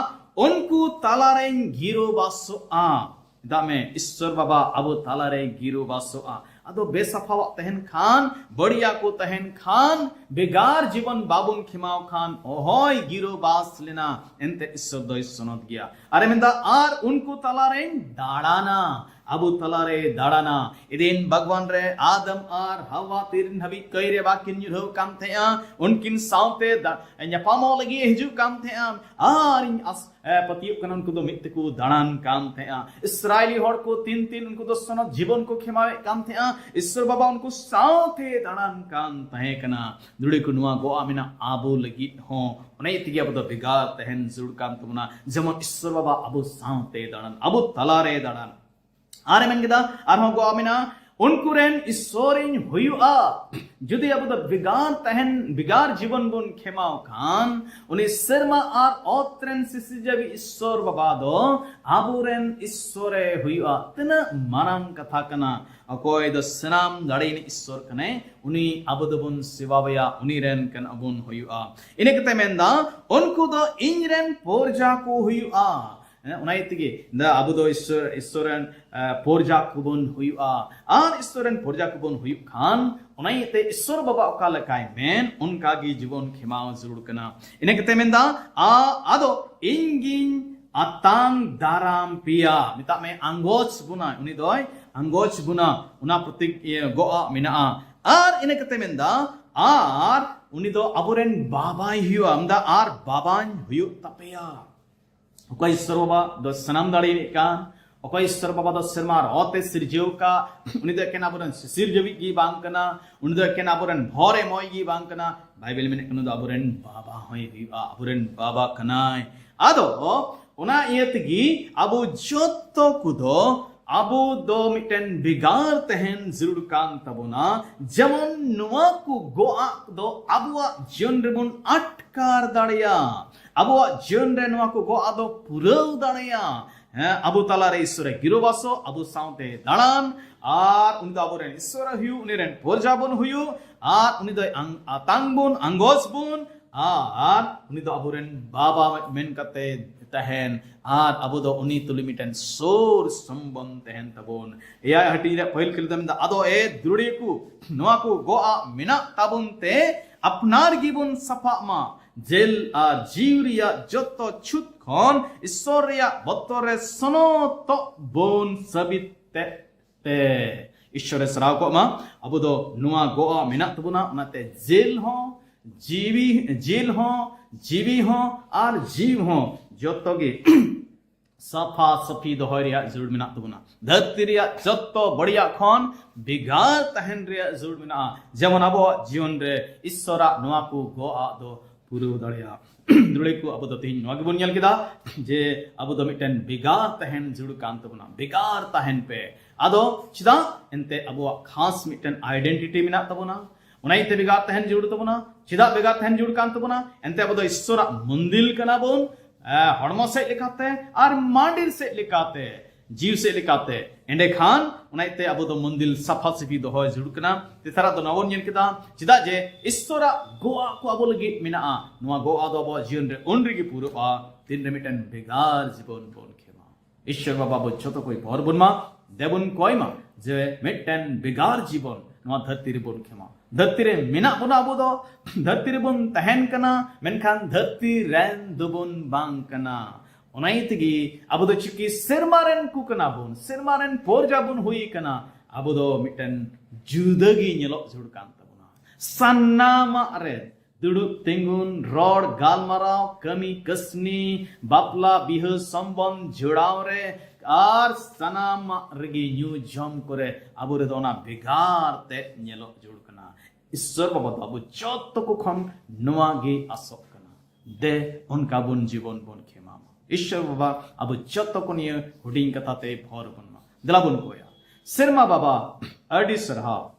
ᱩᱱᱠᱩ ᱛᱟᱞᱟᱨᱮᱧ ᱜᱤᱨᱟᱹᱵᱟᱥᱚᱜᱼᱟ᱾ ᱢᱮᱛᱟᱜ ᱢᱮ, ᱤᱥᱚᱨ ᱵᱟᱵᱟ ᱟᱵᱚ ᱛᱟᱞᱟᱨᱮ ᱜᱤᱨᱟᱹᱵᱟᱥᱚᱜᱼᱟ᱾ ᱟᱫᱚ ᱵᱮᱥᱟᱯᱷᱟᱣᱟᱜ ᱛᱟᱦᱮᱱ ᱠᱷᱟᱱ, ᱵᱟᱹᱲᱤᱭᱟ ᱠᱚ ᱛᱟᱦᱮᱱ ᱠᱷᱟᱱ, ᱵᱮᱜᱟᱨ ᱡᱤᱵᱚᱱ ᱵᱟᱵᱚᱱ ᱠᱷᱮᱢᱟᱣ ᱠᱷᱟᱱ, ᱚᱦᱚᱭ ᱜᱤᱨᱟᱹᱵᱟᱥ ᱞᱮᱱᱟ, ᱮᱱᱛᱮ ᱤᱥᱥᱚᱨ ᱫᱚᱭ ᱥᱚᱱᱚᱛ ᱜᱮᱭᱟ᱾ ᱟᱨᱮ ᱢᱮᱱᱫᱟ, ᱟᱨ ᱩᱱᱠᱩ ᱛᱟᱞᱟᱨᱮᱧ ᱫᱟᱬᱟᱱᱟ, ᱟᱵᱚ ᱛᱟᱞᱟᱨᱮ ᱫᱟᱬᱟᱱᱟ᱾ ᱮᱫᱮᱱ ᱵᱟᱜᱽᱣᱟᱱ ᱨᱮ ᱟᱫᱟᱢ ᱟᱨ ᱦᱟᱣᱟ ᱛᱤᱨᱤᱱ ᱦᱟᱹᱵᱤᱡ ᱠᱟᱹᱭ ᱨᱮ ᱵᱟᱠᱤᱱ ᱧᱩᱨᱦᱟᱹᱣ ᱠᱟᱱ ᱛᱟᱦᱮᱸᱜᱼᱟ, ᱩᱱᱠᱤᱱ ᱥᱟᱶᱛᱮ ᱫᱟ-, ᱧᱟᱯᱟᱢᱚᱜ ᱞᱟᱹᱜᱤᱫ ᱮ ᱦᱤᱡᱩᱜ ᱠᱟᱱ ᱛᱟᱦᱮᱸᱜᱼᱟ᱾ ᱟᱨ ᱤᱧ ᱟᱥ-, ᱮ, ᱯᱟᱹᱛᱭᱟᱹᱜ ᱠᱟᱱᱟ, ᱩᱱᱠᱩ ᱫᱚ ᱢᱤᱫ ᱛᱮᱠᱚ ᱫᱟᱬᱟᱱ ᱠᱟᱱ ᱛᱟᱦᱮᱸᱜᱼᱟ᱾ ᱤᱥᱨᱟᱭᱮᱞᱤ ᱦᱚᱲ ᱠᱚ ᱛᱤᱱ ᱛᱤᱱ ᱩᱱᱠᱩ ᱫᱚ ᱥᱚᱱᱚᱛ ᱡᱤᱵᱚᱱ ᱠᱚ ᱠᱷᱮᱢᱟᱣᱮᱫ ᱠᱟᱱ ᱛᱟᱦᱮᱸᱜᱼᱟ᱾ ᱤᱥᱥᱚᱨ ᱵᱟᱵᱟ ᱩᱱᱠᱩ ᱥᱟᱶᱛᱮ ᱫᱟᱬᱟᱱ ᱠᱟᱱ ᱛᱟᱦᱮᱸ ᱠᱟᱱᱟ᱾ ᱫᱩᱲᱤ ᱠᱚ ᱱᱚᱣᱟ ᱜᱚᱜᱼᱟ ᱢᱮᱱᱟᱜ ᱟᱵᱚ ᱞᱟᱹᱜᱤᱫ ᱦᱚᱸ᱾ ᱚᱱᱟ ᱤᱭᱟᱹ ᱛᱮᱜᱮ ᱟᱵᱚ ᱫᱚ ᱵᱷᱮᱜᱟᱨ ᱛᱟᱦᱮᱱ ᱡᱟᱹᱨᱩᱲ ᱠᱟᱱ ᱛᱟᱵᱚᱱᱟ, ᱡᱮᱢᱚᱱ ᱤᱥᱥᱚᱨ ᱵᱟᱵᱟ ᱟᱵᱚ ᱥᱟᱶᱛᱮ ᱫᱟᱬᱟᱱ, ᱟᱵᱚ ᱛᱟᱞᱟᱨᱮ ᱫᱟᱬᱟᱱ᱾ ᱟᱨᱮ ᱢᱮᱱ ᱠᱮᱫᱟ, ᱟᱨᱦᱚᱸ ᱜᱚᱜᱼᱟ ᱢᱮᱱᱟᱜᱼᱟ, ᱩᱱᱠᱩ ᱨᱮᱱ ᱤᱥᱥᱚᱨᱤᱧ ᱦᱩᱭᱩᱜᱼᱟ᱾ ᱡᱩᱫᱤ ᱟᱵᱚ ᱫᱚ ᱵᱷᱮᱜᱟᱨ ᱛᱟᱦᱮᱱ, ᱵᱷᱮᱜᱟᱨ ᱡᱤᱵᱚᱱ ᱵᱚᱱ ᱠᱷᱮᱢᱟᱣ ᱠᱷᱟᱱ, ᱩᱱᱤ ᱥᱮᱨᱢᱟ ᱟᱨ ᱚᱛ ᱨᱮᱱ ᱥᱤᱥᱤᱨᱡᱟᱹᱣᱤᱡ ᱤᱥᱥᱚᱨ ᱵᱟᱵᱟ ᱫᱚ ᱟᱵᱚᱨᱮᱱ ᱤᱥᱥᱚᱨᱮ ᱦᱩᱭᱩᱜᱼᱟ᱾ ᱛᱤᱱᱟᱹᱜ ᱢᱟᱨᱟᱝ ᱠᱟᱛᱷᱟ ᱠᱟᱱᱟ! ᱚᱠᱚᱭ ᱫᱚ ᱥᱟᱱᱟᱢ ᱫᱟᱲᱮᱭᱟᱱ ᱤᱥᱥᱚᱨ ᱠᱟᱱᱟᱭ, ᱩᱱᱤ ᱟᱵᱚ ᱫᱚᱵᱚᱱ ᱥᱮᱵᱟᱣᱟᱭᱟ, ᱩᱱᱤ ᱨᱮᱱ ᱠᱟᱱᱟ ᱵᱚᱱ ᱦᱩᱭᱩᱜᱼᱟ᱾ ᱤᱱᱟᱹ ᱠᱟᱛᱮ ᱢᱮᱱᱫᱟ, ᱩᱱᱠᱩ ᱫᱚ ᱤᱧ ᱨᱮᱱ ᱯᱚᱨᱡᱟ ᱠᱚ ᱦᱩᱭᱩᱜᱼᱟ᱾ ᱦᱮᱸ, ᱚᱱᱟ ᱤᱭᱟᱹ ᱛᱮᱜᱮ ᱫᱟ ᱟᱵᱚ ᱫᱚ ᱤᱥᱥᱚᱨ, ᱤᱥᱥᱚᱨ ᱨᱮᱱ, ᱮ, ᱯᱚᱨᱡᱟ ᱠᱚᱵᱚᱱ ᱦᱩᱭᱩᱜᱼᱟ᱾ ᱟᱨ ᱤᱥᱥᱚᱨ ᱨᱮᱱ ᱯᱚᱨᱡᱟ ᱠᱚᱵᱚᱱ ᱦᱩᱭᱩᱜ ᱠᱷᱟᱱ, ᱚᱱᱟ ᱤᱭᱟᱹᱛᱮ ᱤᱥᱥᱚᱨ ᱵᱟᱵᱟ ᱚᱠᱟ ᱞᱮᱠᱟᱭ ᱢᱮᱱ, ᱚᱱᱠᱟ ᱜᱮ ᱡᱤᱵᱚᱱ ᱠᱷᱮᱢᱟᱣ ᱡᱟᱹᱨᱩᱲ ᱠᱟᱱᱟ᱾ ᱤᱱᱟᱹ ᱠᱟᱛᱮ ᱢᱮᱱᱫᱟ, ᱟ-, ᱟᱫᱚ ᱤᱧ ᱜᱤᱧ ᱟᱛᱟᱝ ᱫᱟᱨᱟᱢ ᱯᱮᱭᱟ᱾ ᱢᱮᱛᱟᱜ ᱢᱮ, ᱟᱸᱜᱚᱪ ᱵᱚᱱᱟ, ᱩᱱᱤ ᱫᱚᱭ ᱟᱸᱜᱚᱪ ᱵᱚᱱᱟ᱾ ᱚᱱᱟ ᱯᱨᱚᱛᱤᱠ, ᱤᱭᱟᱹ, ᱜᱚᱜ ᱟᱜ ᱢᱮᱱᱟᱜᱼᱟ᱾ ᱟᱨ ᱤᱱᱟᱹ ᱠᱟᱛᱮ ᱢᱮᱱᱫᱟ, ᱟᱨ ᱩᱱᱤ ᱫᱚ ᱟᱵᱚᱨᱮᱱ ᱵᱟᱵᱟᱭ ᱦᱩᱭᱩᱜᱼᱟ᱾ ᱢᱮᱱᱫᱟ, ᱟᱨ ᱵᱟᱵᱟᱧ ᱦᱩᱭᱩᱜ ᱛᱟᱯᱮᱭᱟ᱾ ᱚᱠᱚᱭ ᱤᱥᱥᱚᱨ ᱵᱟᱵᱟ ᱫᱚ ᱥᱟᱱᱟᱢ ᱫᱟᱲᱮ ᱨᱤᱱᱤᱡ ᱠᱟᱱ, ᱚᱠᱚᱭ ᱤᱥᱥᱚᱨ ᱵᱟᱵᱟ ᱫᱚ ᱥᱮᱨᱢᱟ ᱟᱨ ᱚᱛ ᱮ ᱥᱤᱨᱡᱟᱹᱣ ᱟᱠᱟᱫ, ᱩᱱᱤ ᱫᱚ ᱮᱠᱮᱱ ᱟᱵᱚᱨᱮᱱ ᱥᱤᱥᱤᱨ ᱡᱟᱹᱣᱤᱡ ᱜᱮ ᱵᱟᱝ ᱠᱟᱱᱟ, ᱩᱱᱤ ᱫᱚ ᱮᱠᱮᱱ ᱟᱵᱚᱨᱮᱱ ᱵᱷᱚᱨ ᱮᱢᱚᱭ ᱜᱮ ᱵᱟᱝ ᱠᱟᱱᱟ᱾ ᱵᱟᱭᱵᱮᱞ ᱢᱮᱱᱮᱫ ᱠᱟᱱᱟ, ᱩᱱᱤ ᱫᱚ ᱟᱵᱚᱨᱮᱱ ᱵᱟᱵᱟ ᱦᱚᱸᱭ ᱦᱩᱭᱩᱜᱼᱟ, ᱟᱵᱚᱨᱮᱱ ᱵᱟᱵᱟ ᱠᱟᱱᱟᱭ᱾ ᱟᱫᱚ ᱚᱱᱟ ᱤᱭᱟᱹ ᱛᱮᱜᱮ ᱟᱵᱚ ᱡᱚᱛᱚ ᱠᱚᱫᱚ ᱟᱵᱚ ᱫᱚ ᱢᱤᱫᱴᱮᱱ ᱵᱷᱮᱜᱟᱨ ᱛᱟᱦᱮᱱ ᱡᱟᱹᱨᱩᱲ ᱠᱟᱱ ᱛᱟᱵᱚᱱᱟ, ᱡᱮᱢᱚᱱ ᱱᱚᱣᱟ ᱠᱚ ᱜᱚᱜ ᱟᱜ ᱫᱚ ᱟᱵᱚᱣᱟᱜ ᱡᱤᱭᱚᱱ ᱨᱮᱵᱚᱱ ᱟᱴᱠᱟᱨ ᱫᱟᱲᱮᱭᱟᱜ, ᱟᱵᱚᱣᱟᱜ ᱡᱤᱭᱚᱱ ᱨᱮ ᱱᱚᱣᱟ ᱠᱚ ᱜᱚᱜ ᱟᱜ ᱫᱚ ᱯᱩᱨᱟᱹᱣ ᱫᱟᱲᱮᱭᱟᱜ᱾ ᱦᱮᱸ, ᱟᱵᱚ ᱛᱟᱞᱟᱨᱮ ᱤᱥᱥᱚᱨᱮ ᱜᱤᱨᱟᱹᱵᱟᱥᱚᱜ, ᱟᱵᱚ ᱥᱟᱶᱛᱮ ᱫᱟᱬᱟᱱ, ᱟᱨ ᱩᱱᱤ ᱫᱚ ᱟᱵᱚᱨᱮᱱ ᱤᱥᱥᱚᱨᱮ ᱦᱩᱭᱩᱜ, ᱩᱱᱤ ᱨᱮᱱ ᱯᱚᱨᱡᱟ ᱵᱚᱱ ᱦᱩᱭᱩᱜ, ᱟᱨ ᱩᱱᱤ ᱫᱚᱭ ᱟᱝ-, ᱟᱛᱟᱝ ᱵᱚᱱ, ᱟᱸᱜᱚᱪ ᱵᱚᱱ, ᱟᱨ ᱩᱱᱤ ᱫᱚ ᱟᱵᱚᱨᱮᱱ ᱵᱟᱵᱟ ᱢᱮᱱ ᱠᱟᱛᱮ ᱛᱟᱦᱮᱱ ᱟᱨ ᱟᱵᱚ ᱫᱚ ᱩᱱᱤ ᱛᱩᱞᱩᱡ ᱢᱤᱫᱴᱮᱱ ᱥᱩᱨ ᱥᱚᱢᱵᱚᱱᱫᱷ ᱛᱟᱦᱮᱱ ᱛᱟᱵᱚᱱ᱾ ᱮᱭᱟᱭ ᱦᱟᱹᱴᱤᱧ ᱨᱮᱭᱟᱜ ᱯᱟᱹᱦᱤᱞ ᱠᱟᱹᱞᱤ ᱫᱚ ᱢᱮᱱᱫᱟ, ᱟᱫᱚ ᱮ ᱫᱩᱞᱟᱹᱲᱤᱭᱟᱹ ᱠᱚ, ᱱᱚᱣᱟ ᱠᱚ ᱜᱚᱜ ᱟᱜ ᱢᱮᱱᱟᱜ ᱛᱟᱵᱚᱱ ᱛᱮ ᱟᱯᱱᱟᱨ ᱜᱮᱵᱚᱱ ᱥᱟᱯᱷᱟᱜ ᱢᱟ᱾ ᱡᱮᱞ ᱟᱨ ᱡᱤᱣᱤ ᱨᱮᱭᱟᱜ ᱡᱚᱛᱚ ᱪᱷᱩᱛ ᱠᱷᱚᱱ ᱤᱥᱥᱚᱨ ᱨᱮᱭᱟᱜ ᱵᱚᱛᱚᱨ ᱨᱮ ᱥᱚᱱᱚᱛᱚᱜ ᱵᱚᱱ ᱥᱟᱹᱵᱤᱛ ᱛᱮ ᱛᱮ ᱤᱥᱥᱚᱨᱮ ᱥᱟᱨᱦᱟᱣ ᱠᱚᱜ ᱢᱟ᱾ ᱟᱵᱚ ᱫᱚ ᱱᱚᱣᱟ ᱜᱚᱜ ᱟᱜ ᱢᱮᱱᱟᱜ ᱛᱟᱵᱚᱱᱟ, ᱚᱱᱟᱛᱮ ᱡᱮᱞ ᱦᱚᱸ ᱡᱤᱣᱤ, ᱡᱮᱞ ᱦᱚᱸ ᱡᱤᱣᱤ ᱦᱚᱸ ᱟᱨ ᱡᱤᱣ ᱦᱚᱸ ᱡᱚᱛᱚ ᱜᱮ ᱥᱟᱯᱷᱟ ᱥᱟᱹᱯᱷᱤ ᱫᱚᱦᱚᱭ ᱨᱮᱭᱟᱜ ᱡᱟᱹᱨᱩᱲ ᱢᱮᱱᱟᱜ ᱛᱟᱵᱚᱱᱟ᱾ ᱫᱷᱟᱹᱨᱛᱤ ᱨᱮᱭᱟᱜ ᱡᱚᱛᱚ ᱵᱟᱹᱲᱤᱡᱟᱜ ᱠᱷᱚᱱ ᱵᱷᱮᱜᱟᱨ ᱛᱟᱦᱮᱱ ᱨᱮᱭᱟᱜ ᱡᱟᱹᱨᱩᱲ ᱢᱮᱱᱟᱜᱼᱟ, ᱡᱮᱢᱚᱱ ᱟᱵᱚᱣᱟᱜ ᱡᱤᱭᱚᱱ ᱨᱮ ᱤᱥᱥᱚᱨᱟᱜ ᱱᱚᱣᱟ ᱠᱚ ᱜᱚᱜ ᱟᱜ ᱫᱚ ᱯᱩᱨᱟᱹᱣ ᱫᱟᱲᱮᱭᱟᱜᱼᱟ᱾ ᱫᱩᱞᱟᱹᱲᱤ ᱠᱚ, ᱟᱵᱚ ᱫᱚ ᱛᱮᱦᱮᱧ ᱱᱚᱣᱟ ᱜᱮᱵᱚᱱ ᱧᱮᱞ ᱠᱮᱫᱟ ᱡᱮ ᱟᱵᱚ ᱫᱚ ᱢᱤᱫᱴᱮᱱ ᱵᱷᱮᱜᱟᱨ ᱛᱟᱦᱮᱱ ᱡᱟᱹᱨᱩᱲ ᱠᱟᱱ ᱛᱟᱵᱚᱱᱟ, ᱵᱷᱮᱜᱟᱨ ᱛᱟᱦᱮᱱ ᱯᱮ᱾ ᱟᱫᱚ ᱪᱮᱫᱟᱜ? ᱮᱱᱛᱮ ᱟᱵᱚᱣᱟᱜ ᱠᱷᱟᱥ ᱢᱤᱫᱴᱮᱱ ᱟᱭᱰᱮᱱᱴᱤᱴᱤ ᱢᱮᱱᱟᱜ ᱛᱟᱵᱚᱱᱟ, ᱚᱱᱟ ᱤᱭᱟᱹᱛᱮ ᱵᱷᱮᱜᱟᱨ ᱛᱟᱦᱮᱱ ᱡᱟᱹᱨᱩᱲ ᱛᱟᱵᱚᱱᱟ᱾ ᱪᱮᱫᱟᱜ ᱵᱷᱮᱜᱟᱨ ᱛᱟᱦᱮᱱ ᱡᱟᱹᱨᱩᱲ ᱠᱟᱱ ᱛᱟᱵᱚᱱᱟ? ᱮᱱᱛᱮ ᱟᱵᱚ ᱫᱚ ᱤᱥᱥᱚᱨᱟᱜ ᱢᱚᱱᱫᱤᱨ ᱠᱟᱱᱟ ᱵᱚᱱ, ᱮ, ᱦᱚᱲᱢᱚ ᱥᱮᱫ ᱞᱮᱠᱟᱛᱮ ᱟᱨ ᱢᱟᱹᱱᱰᱤᱨ ᱥᱮᱫ ᱞᱮᱠᱟᱛᱮ, ᱡᱤᱣᱤ ᱥᱮᱫ ᱞᱮᱠᱟᱛᱮ᱾ ᱮᱸᱰᱮᱠᱷᱟᱱ ᱚᱱᱟ ᱤᱭᱟᱹᱛᱮ ᱟᱵᱚ ᱫᱚ ᱢᱚᱱᱫᱤᱨ ᱥᱟᱯᱷᱟ ᱥᱟᱹᱯᱷᱤ ᱫᱚᱦᱚᱭ ᱡᱟᱹᱨᱩᱲ ᱠᱟᱱᱟ᱾ ᱛᱮᱥᱟᱨᱟᱜ ᱫᱚ ᱱᱚᱣᱟ ᱵᱚᱱ ᱧᱮᱞ ᱠᱮᱫᱟ, ᱪᱮᱫᱟᱜ ᱡᱮ ᱤᱥᱥᱚᱨᱟᱜ ᱜᱚᱜ ᱟᱜ ᱠᱚ ᱟᱵᱚ ᱞᱟᱹᱜᱤᱫ ᱢᱮᱱᱟᱜᱼᱟ᱾ ᱱᱚᱣᱟ ᱜᱚᱜ ᱟᱜ ᱫᱚ ᱟᱵᱚᱣᱟᱜ ᱡᱤᱭᱚᱱ ᱨᱮ ᱩᱱ ᱨᱮᱜᱮ ᱯᱩᱨᱟᱹᱜᱼᱟ, ᱛᱤᱱ ᱨᱮ ᱢᱤᱫᱴᱮᱱ ᱵᱷᱮᱜᱟᱨ ᱡᱤᱵᱚᱱ ᱵᱚᱱ ᱠᱷᱮᱢᱟ᱾ ᱤᱥᱥᱚᱨ ᱵᱟᱵᱟ ᱟᱵᱚ ᱡᱚᱛᱚ ᱠᱚᱭ ᱵᱚᱨ ᱵᱚᱱ ᱢᱟ, ᱫᱮᱵᱚᱱ ᱠᱚᱭ ᱢᱟ ᱡᱮ ᱢᱤᱫᱴᱮᱱ ᱵᱷᱮᱜᱟᱨ ᱡᱤᱵᱚᱱ ᱱᱚᱣᱟ ᱫᱷᱟᱹᱨᱛᱤ ᱨᱮᱵᱚᱱ ᱠᱷᱮᱢᱟ᱾ ᱫᱷᱟᱹᱨᱛᱤ ᱨᱮ ᱢᱮᱱᱟᱜ ᱵᱚᱱᱟ ᱟᱵᱚ ᱫᱚ, ᱫᱷᱟᱹᱨᱛᱤ ᱨᱮᱵᱚᱱ ᱛᱟᱦᱮᱱ ᱠᱟᱱᱟ, ᱢᱮᱱᱠᱷᱟᱱ ᱫᱷᱟᱹᱨᱛᱤ ᱨᱮᱱ ᱫᱚᱵᱚᱱ ᱵᱟᱝ ᱠᱟᱱᱟ᱾ ᱚᱱᱟ ᱤᱭᱟᱹ ᱛᱮᱜᱮ ᱟᱵᱚ ᱫᱚ ᱪᱤᱠᱤ ᱥᱮᱨᱢᱟ ᱨᱮᱱ ᱠᱚ ᱠᱟᱱᱟ ᱵᱚᱱ, ᱥᱮᱨᱢᱟ ᱨᱮᱱ ᱯᱚᱨᱡᱟ ᱵᱚᱱ ᱦᱩᱭ ᱠᱟᱱᱟ᱾ ᱟᱵᱚ ᱫᱚ ᱢᱤᱫᱴᱮᱱ ᱡᱩᱫᱟᱹ ᱜᱮ ᱧᱮᱞᱚᱜ ᱡᱟᱹᱨᱩᱲ ᱠᱟᱱ ᱛᱟᱵᱚᱱᱟ᱾ ᱥᱟᱱᱟᱢᱟᱜ ᱨᱮ ᱫᱩᱲᱩᱵ ᱛᱤᱸᱜᱩᱱ, ᱨᱚᱲ ᱜᱟᱞᱢᱟᱨᱟᱣ, ᱠᱟᱹᱢᱤ ᱠᱟᱹᱥᱱᱤ, ᱵᱟᱯᱞᱟ ᱵᱤᱦᱟᱹ ᱥᱚᱢᱵᱚᱱᱫᱷ ᱡᱚᱲᱟᱣ ᱨᱮ ᱟᱨ ᱥᱟᱱᱟᱢᱟᱜ ᱨᱮᱜᱮ ᱧᱩ ᱡᱚᱢ ᱠᱚᱨᱮ ᱟᱵᱚ ᱨᱮᱫᱚ ᱚᱱᱟ ᱵᱷᱮᱜᱟᱨ ᱛᱮ ᱧᱮᱞᱚᱜ ᱡᱟᱹᱨᱩᱲ ᱠᱟᱱᱟ᱾ ᱤᱥᱥᱚᱨ ᱵᱟᱵᱟ ᱫᱚ ᱟᱵᱚ ᱡᱚᱛᱚ ᱠᱚ ᱠᱷᱚᱱ ᱱᱚᱣᱟ ᱜᱮ ᱟᱥᱚᱜ ᱠᱟᱱᱟ᱾ ᱫᱮ, ᱚᱱᱠᱟ ᱵᱚᱱ ᱡᱤᱵᱚᱱ ᱵᱚᱱ ᱠᱷᱮᱢᱟ ᱢᱟ᱾ ᱤᱥᱥᱚᱨ ᱵᱟᱵᱟ ᱟᱵᱚ ᱡᱚᱛᱚ ᱠᱚ ᱱᱤᱭᱟᱹ ᱦᱩᱰᱤᱧ ᱠᱟᱛᱷᱟ ᱛᱮ ᱵᱷᱚᱨ ᱵᱚᱱ ᱢᱟ᱾ ᱫᱮᱞᱟ ᱵᱚᱱ ᱠᱚᱭᱟ᱾ ᱥᱮᱨᱢᱟ ᱵᱟᱵᱟ, ᱟᱹᱰᱤ ᱥᱟᱨᱦᱟᱣ,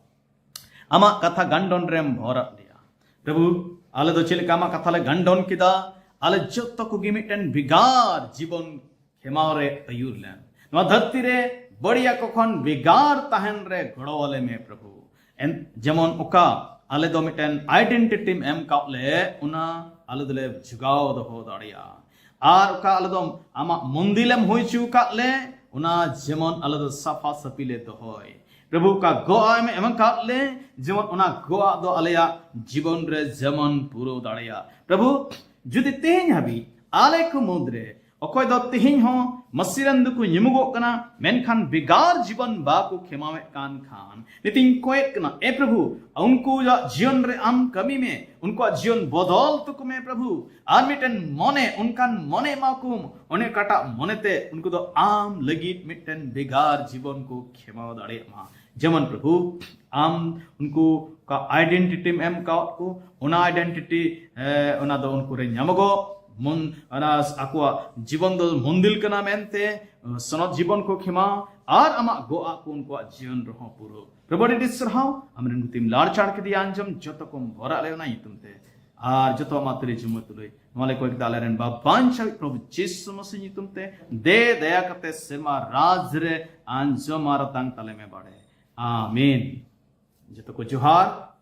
ᱟᱢᱟᱜ ᱠᱟᱛᱷᱟ ᱜᱟᱱᱰᱚᱱ ᱨᱮᱢ ᱵᱷᱚᱨᱟᱜ ᱞᱮᱭᱟ᱾ ᱯᱨᱚᱵᱷᱩ, ᱟᱞᱮ ᱫᱚ ᱪᱮᱫ ᱞᱮᱠᱟ ᱟᱢᱟᱜ ᱠᱟᱛᱷᱟ ᱞᱮ ᱜᱟᱱᱰᱚᱱ ᱠᱮᱫᱟ, ᱟᱞᱮ ᱡᱚᱛᱚ ᱠᱚᱜᱮ ᱢᱤᱫᱴᱮᱱ ᱵᱷᱮᱜᱟᱨ ᱡᱤᱵᱚᱱ ᱠᱷᱮᱢᱟᱣ ᱨᱮ ᱟᱹᱭᱩᱨ ᱞᱮᱢ᱾ ᱱᱚᱣᱟ ᱫᱷᱟᱹᱨᱛᱤ ᱨᱮ ᱵᱟᱹᱲᱤᱡᱟᱜ ᱠᱚ ᱠᱷᱚᱱ ᱵᱷᱮᱜᱟᱨ ᱛᱟᱦᱮᱱ ᱨᱮ ᱜᱚᱲᱚ ᱟᱞᱮ ᱢᱮ ᱯᱨᱚᱵᱷᱩ᱾ ᱮᱱ-, ᱡᱮᱢᱚᱱ ᱚᱠᱟ ᱟᱞᱮ ᱫᱚ ᱢᱤᱫᱴᱮᱱ ᱟᱭᱰᱮᱱᱴᱤᱴᱤᱢ ᱮᱢ ᱠᱟᱜ ᱞᱮ, ᱚᱱᱟ ᱟᱞᱮ ᱫᱚᱞᱮ ᱡᱚᱜᱟᱣ ᱫᱚᱦᱚ ᱫᱟᱲᱮᱭᱟᱜᱼᱟ᱾ ᱟᱨ ᱚᱠᱟ ᱟᱞᱮ ᱫᱚ ᱟᱢᱟᱜ ᱢᱚᱱᱫᱤᱞᱮᱢ ᱦᱩᱭ ᱦᱚᱪᱚ ᱟᱠᱟᱫ ᱞᱮ, ᱚᱱᱟ ᱡᱮᱢᱚᱱ ᱟᱞᱮ ᱫᱚ ᱥᱟᱯᱷᱟ ᱥᱟᱹᱯᱷᱤ ᱞᱮ ᱫᱚᱦᱚᱭ᱾ ᱯᱨᱚᱵᱷᱩ, ᱚᱠᱟ ᱜᱚᱜᱼᱟᱜ ᱮᱢ ᱮᱢ ᱟᱠᱟᱫ ᱞᱮ, ᱡᱮᱢᱚᱱ ᱚᱱᱟ ᱜᱚᱜᱼᱟᱜ ᱫᱚ ᱟᱞᱮᱭᱟᱜ ᱡᱤᱵᱚᱱ ᱨᱮ ᱡᱮᱢᱚᱱ ᱯᱩᱨᱟᱹᱣ ᱫᱟᱲᱮᱭᱟᱜ᱾ ᱯᱨᱚᱵᱷᱩ, ᱡᱩᱫᱤ ᱛᱮᱦᱮᱧ ᱦᱟᱹᱵᱤᱡ ᱟᱞᱮ ᱠᱚ ᱢᱩᱫᱽᱨᱮ ᱚᱠᱚᱭ ᱫᱚ ᱛᱮᱦᱮᱧ ᱦᱚᱸ ᱢᱟᱹᱥᱤ ᱨᱮᱱ ᱫᱚᱠᱚ ᱧᱩᱢᱩᱜᱚᱜ ᱠᱟᱱᱟ, ᱢᱮᱱᱠᱷᱟᱱ ᱵᱮᱜᱟᱨ ᱡᱤᱵᱚᱱ ᱵᱟᱠᱚ ᱠᱷᱮᱢᱟᱣᱮᱫ ᱠᱟᱱ ᱠᱷᱟᱱ, ᱱᱤᱛᱤᱧ ᱠᱚᱭᱮᱫ ᱠᱟᱱᱟ, ᱮ ᱯᱨᱚᱵᱷᱩ, ᱩᱱᱠᱩᱣᱟᱜ ᱡᱤᱭᱚᱱ ᱨᱮ ᱟᱢ ᱠᱟᱹᱢᱤ ᱢᱮ, ᱩᱱᱠᱩᱣᱟᱜ ᱡᱤᱭᱚᱱ ᱵᱚᱫᱚᱞ ᱛᱟᱠᱚ ᱢᱮ ᱯᱨᱚᱵᱷᱩ᱾ ᱟᱨ ᱢᱤᱫᱴᱮᱱ ᱢᱚᱱᱮ, ᱚᱱᱠᱟᱱ ᱢᱚᱱᱮ ᱮᱢᱟ ᱠᱚᱢ, ᱚᱱᱮ ᱚᱠᱟᱴᱟᱜ ᱢᱚᱱᱮᱛᱮ ᱩᱱᱠᱩ ᱫᱚ ᱟᱢ ᱞᱟᱹᱜᱤᱫ ᱢᱤᱫᱴᱮᱱ ᱵᱮᱜᱟᱨ ᱡᱤᱵᱚᱱ ᱠᱚ ᱠᱷᱮᱢᱟᱣ ᱫᱟᱲᱮᱭᱟᱜ ᱢᱟ᱾ ᱡᱮᱢᱚᱱ ᱯᱨᱚᱵᱷᱩ, ᱟᱢ ᱩᱱᱠᱩ ᱚᱠᱟ ᱟᱭᱰᱮᱱᱴᱤᱴᱤᱢ ᱮᱢ ᱠᱟᱣᱟᱫ ᱠᱚ, ᱚᱱᱟ ᱟᱭᱰᱮᱱᱴᱤᱴᱤ, ᱮ, ᱚᱱᱟ ᱫᱚ ᱩᱱᱠᱩ ᱨᱮ ᱧᱟᱢᱚᱜᱚᱜ, ᱢᱚᱱ, ᱚᱱᱟ ᱟᱠᱚᱣᱟᱜ ᱡᱤᱵᱚᱱ ᱫᱚ ᱢᱚᱱᱫᱤᱞ ᱠᱟᱱᱟ ᱢᱮᱱᱛᱮ, ᱥᱚᱱᱚᱛ ᱡᱤᱵᱚᱱ ᱠᱚ ᱠᱷᱮᱢᱟᱣ ᱟᱨ ᱟᱢᱟᱜ ᱜᱚᱜᱼᱟᱜ ᱠᱚ ᱩᱱᱠᱩᱣᱟᱜ ᱡᱤᱭᱚᱱ ᱨᱮᱦᱚᱸ ᱯᱩᱨᱟᱹ᱾ ᱯᱨᱚᱵᱷᱩ, ᱟᱹᱰᱤ ᱟᱹᱰᱤ ᱥᱟᱨᱦᱟᱣ, ᱟᱢᱨᱮᱱ ᱜᱩᱛᱤᱢ ᱞᱟᱲᱪᱟᱲ ᱠᱮᱫᱮᱭᱟ ᱟᱸᱡᱚᱢ, ᱡᱚᱛᱚ ᱠᱚᱢ ᱵᱷᱚᱨᱟᱜ ᱞᱮ ᱚᱱᱟ ᱧᱩᱛᱩᱢ ᱛᱮ᱾ ᱟᱨ ᱡᱚᱛᱚ ᱟᱢᱟᱜ ᱛᱤᱨᱮ ᱡᱩᱢᱟᱹ ᱛᱩᱞᱟᱹᱭ᱾ ᱱᱚᱣᱟ ᱞᱮ ᱠᱚᱭ ᱠᱮᱫᱟ ᱟᱞᱮᱨᱮᱱ ᱵᱟᱯ ᱵᱟᱧᱪᱟᱣᱤᱡ ᱯᱨᱚᱵᱷᱩ ᱡᱤᱥᱩ ᱢᱟᱥᱤ ᱧᱩᱛᱩᱢ ᱛᱮ᱾ ᱫᱮ ᱫᱟᱭᱟ ᱠᱟᱛᱮ ᱥᱮᱨᱢᱟ ᱨᱟᱡᱽ ᱨᱮ ᱟᱸᱡᱚᱢ ᱟᱨ ᱟᱛᱟᱝ ᱛᱟᱞᱮ ᱢᱮ ᱵᱟᱲᱮ᱾ ᱟᱢᱮᱱ᱾ ᱡᱚᱛᱚ ᱠᱚ ᱡᱚᱦᱟᱨ᱾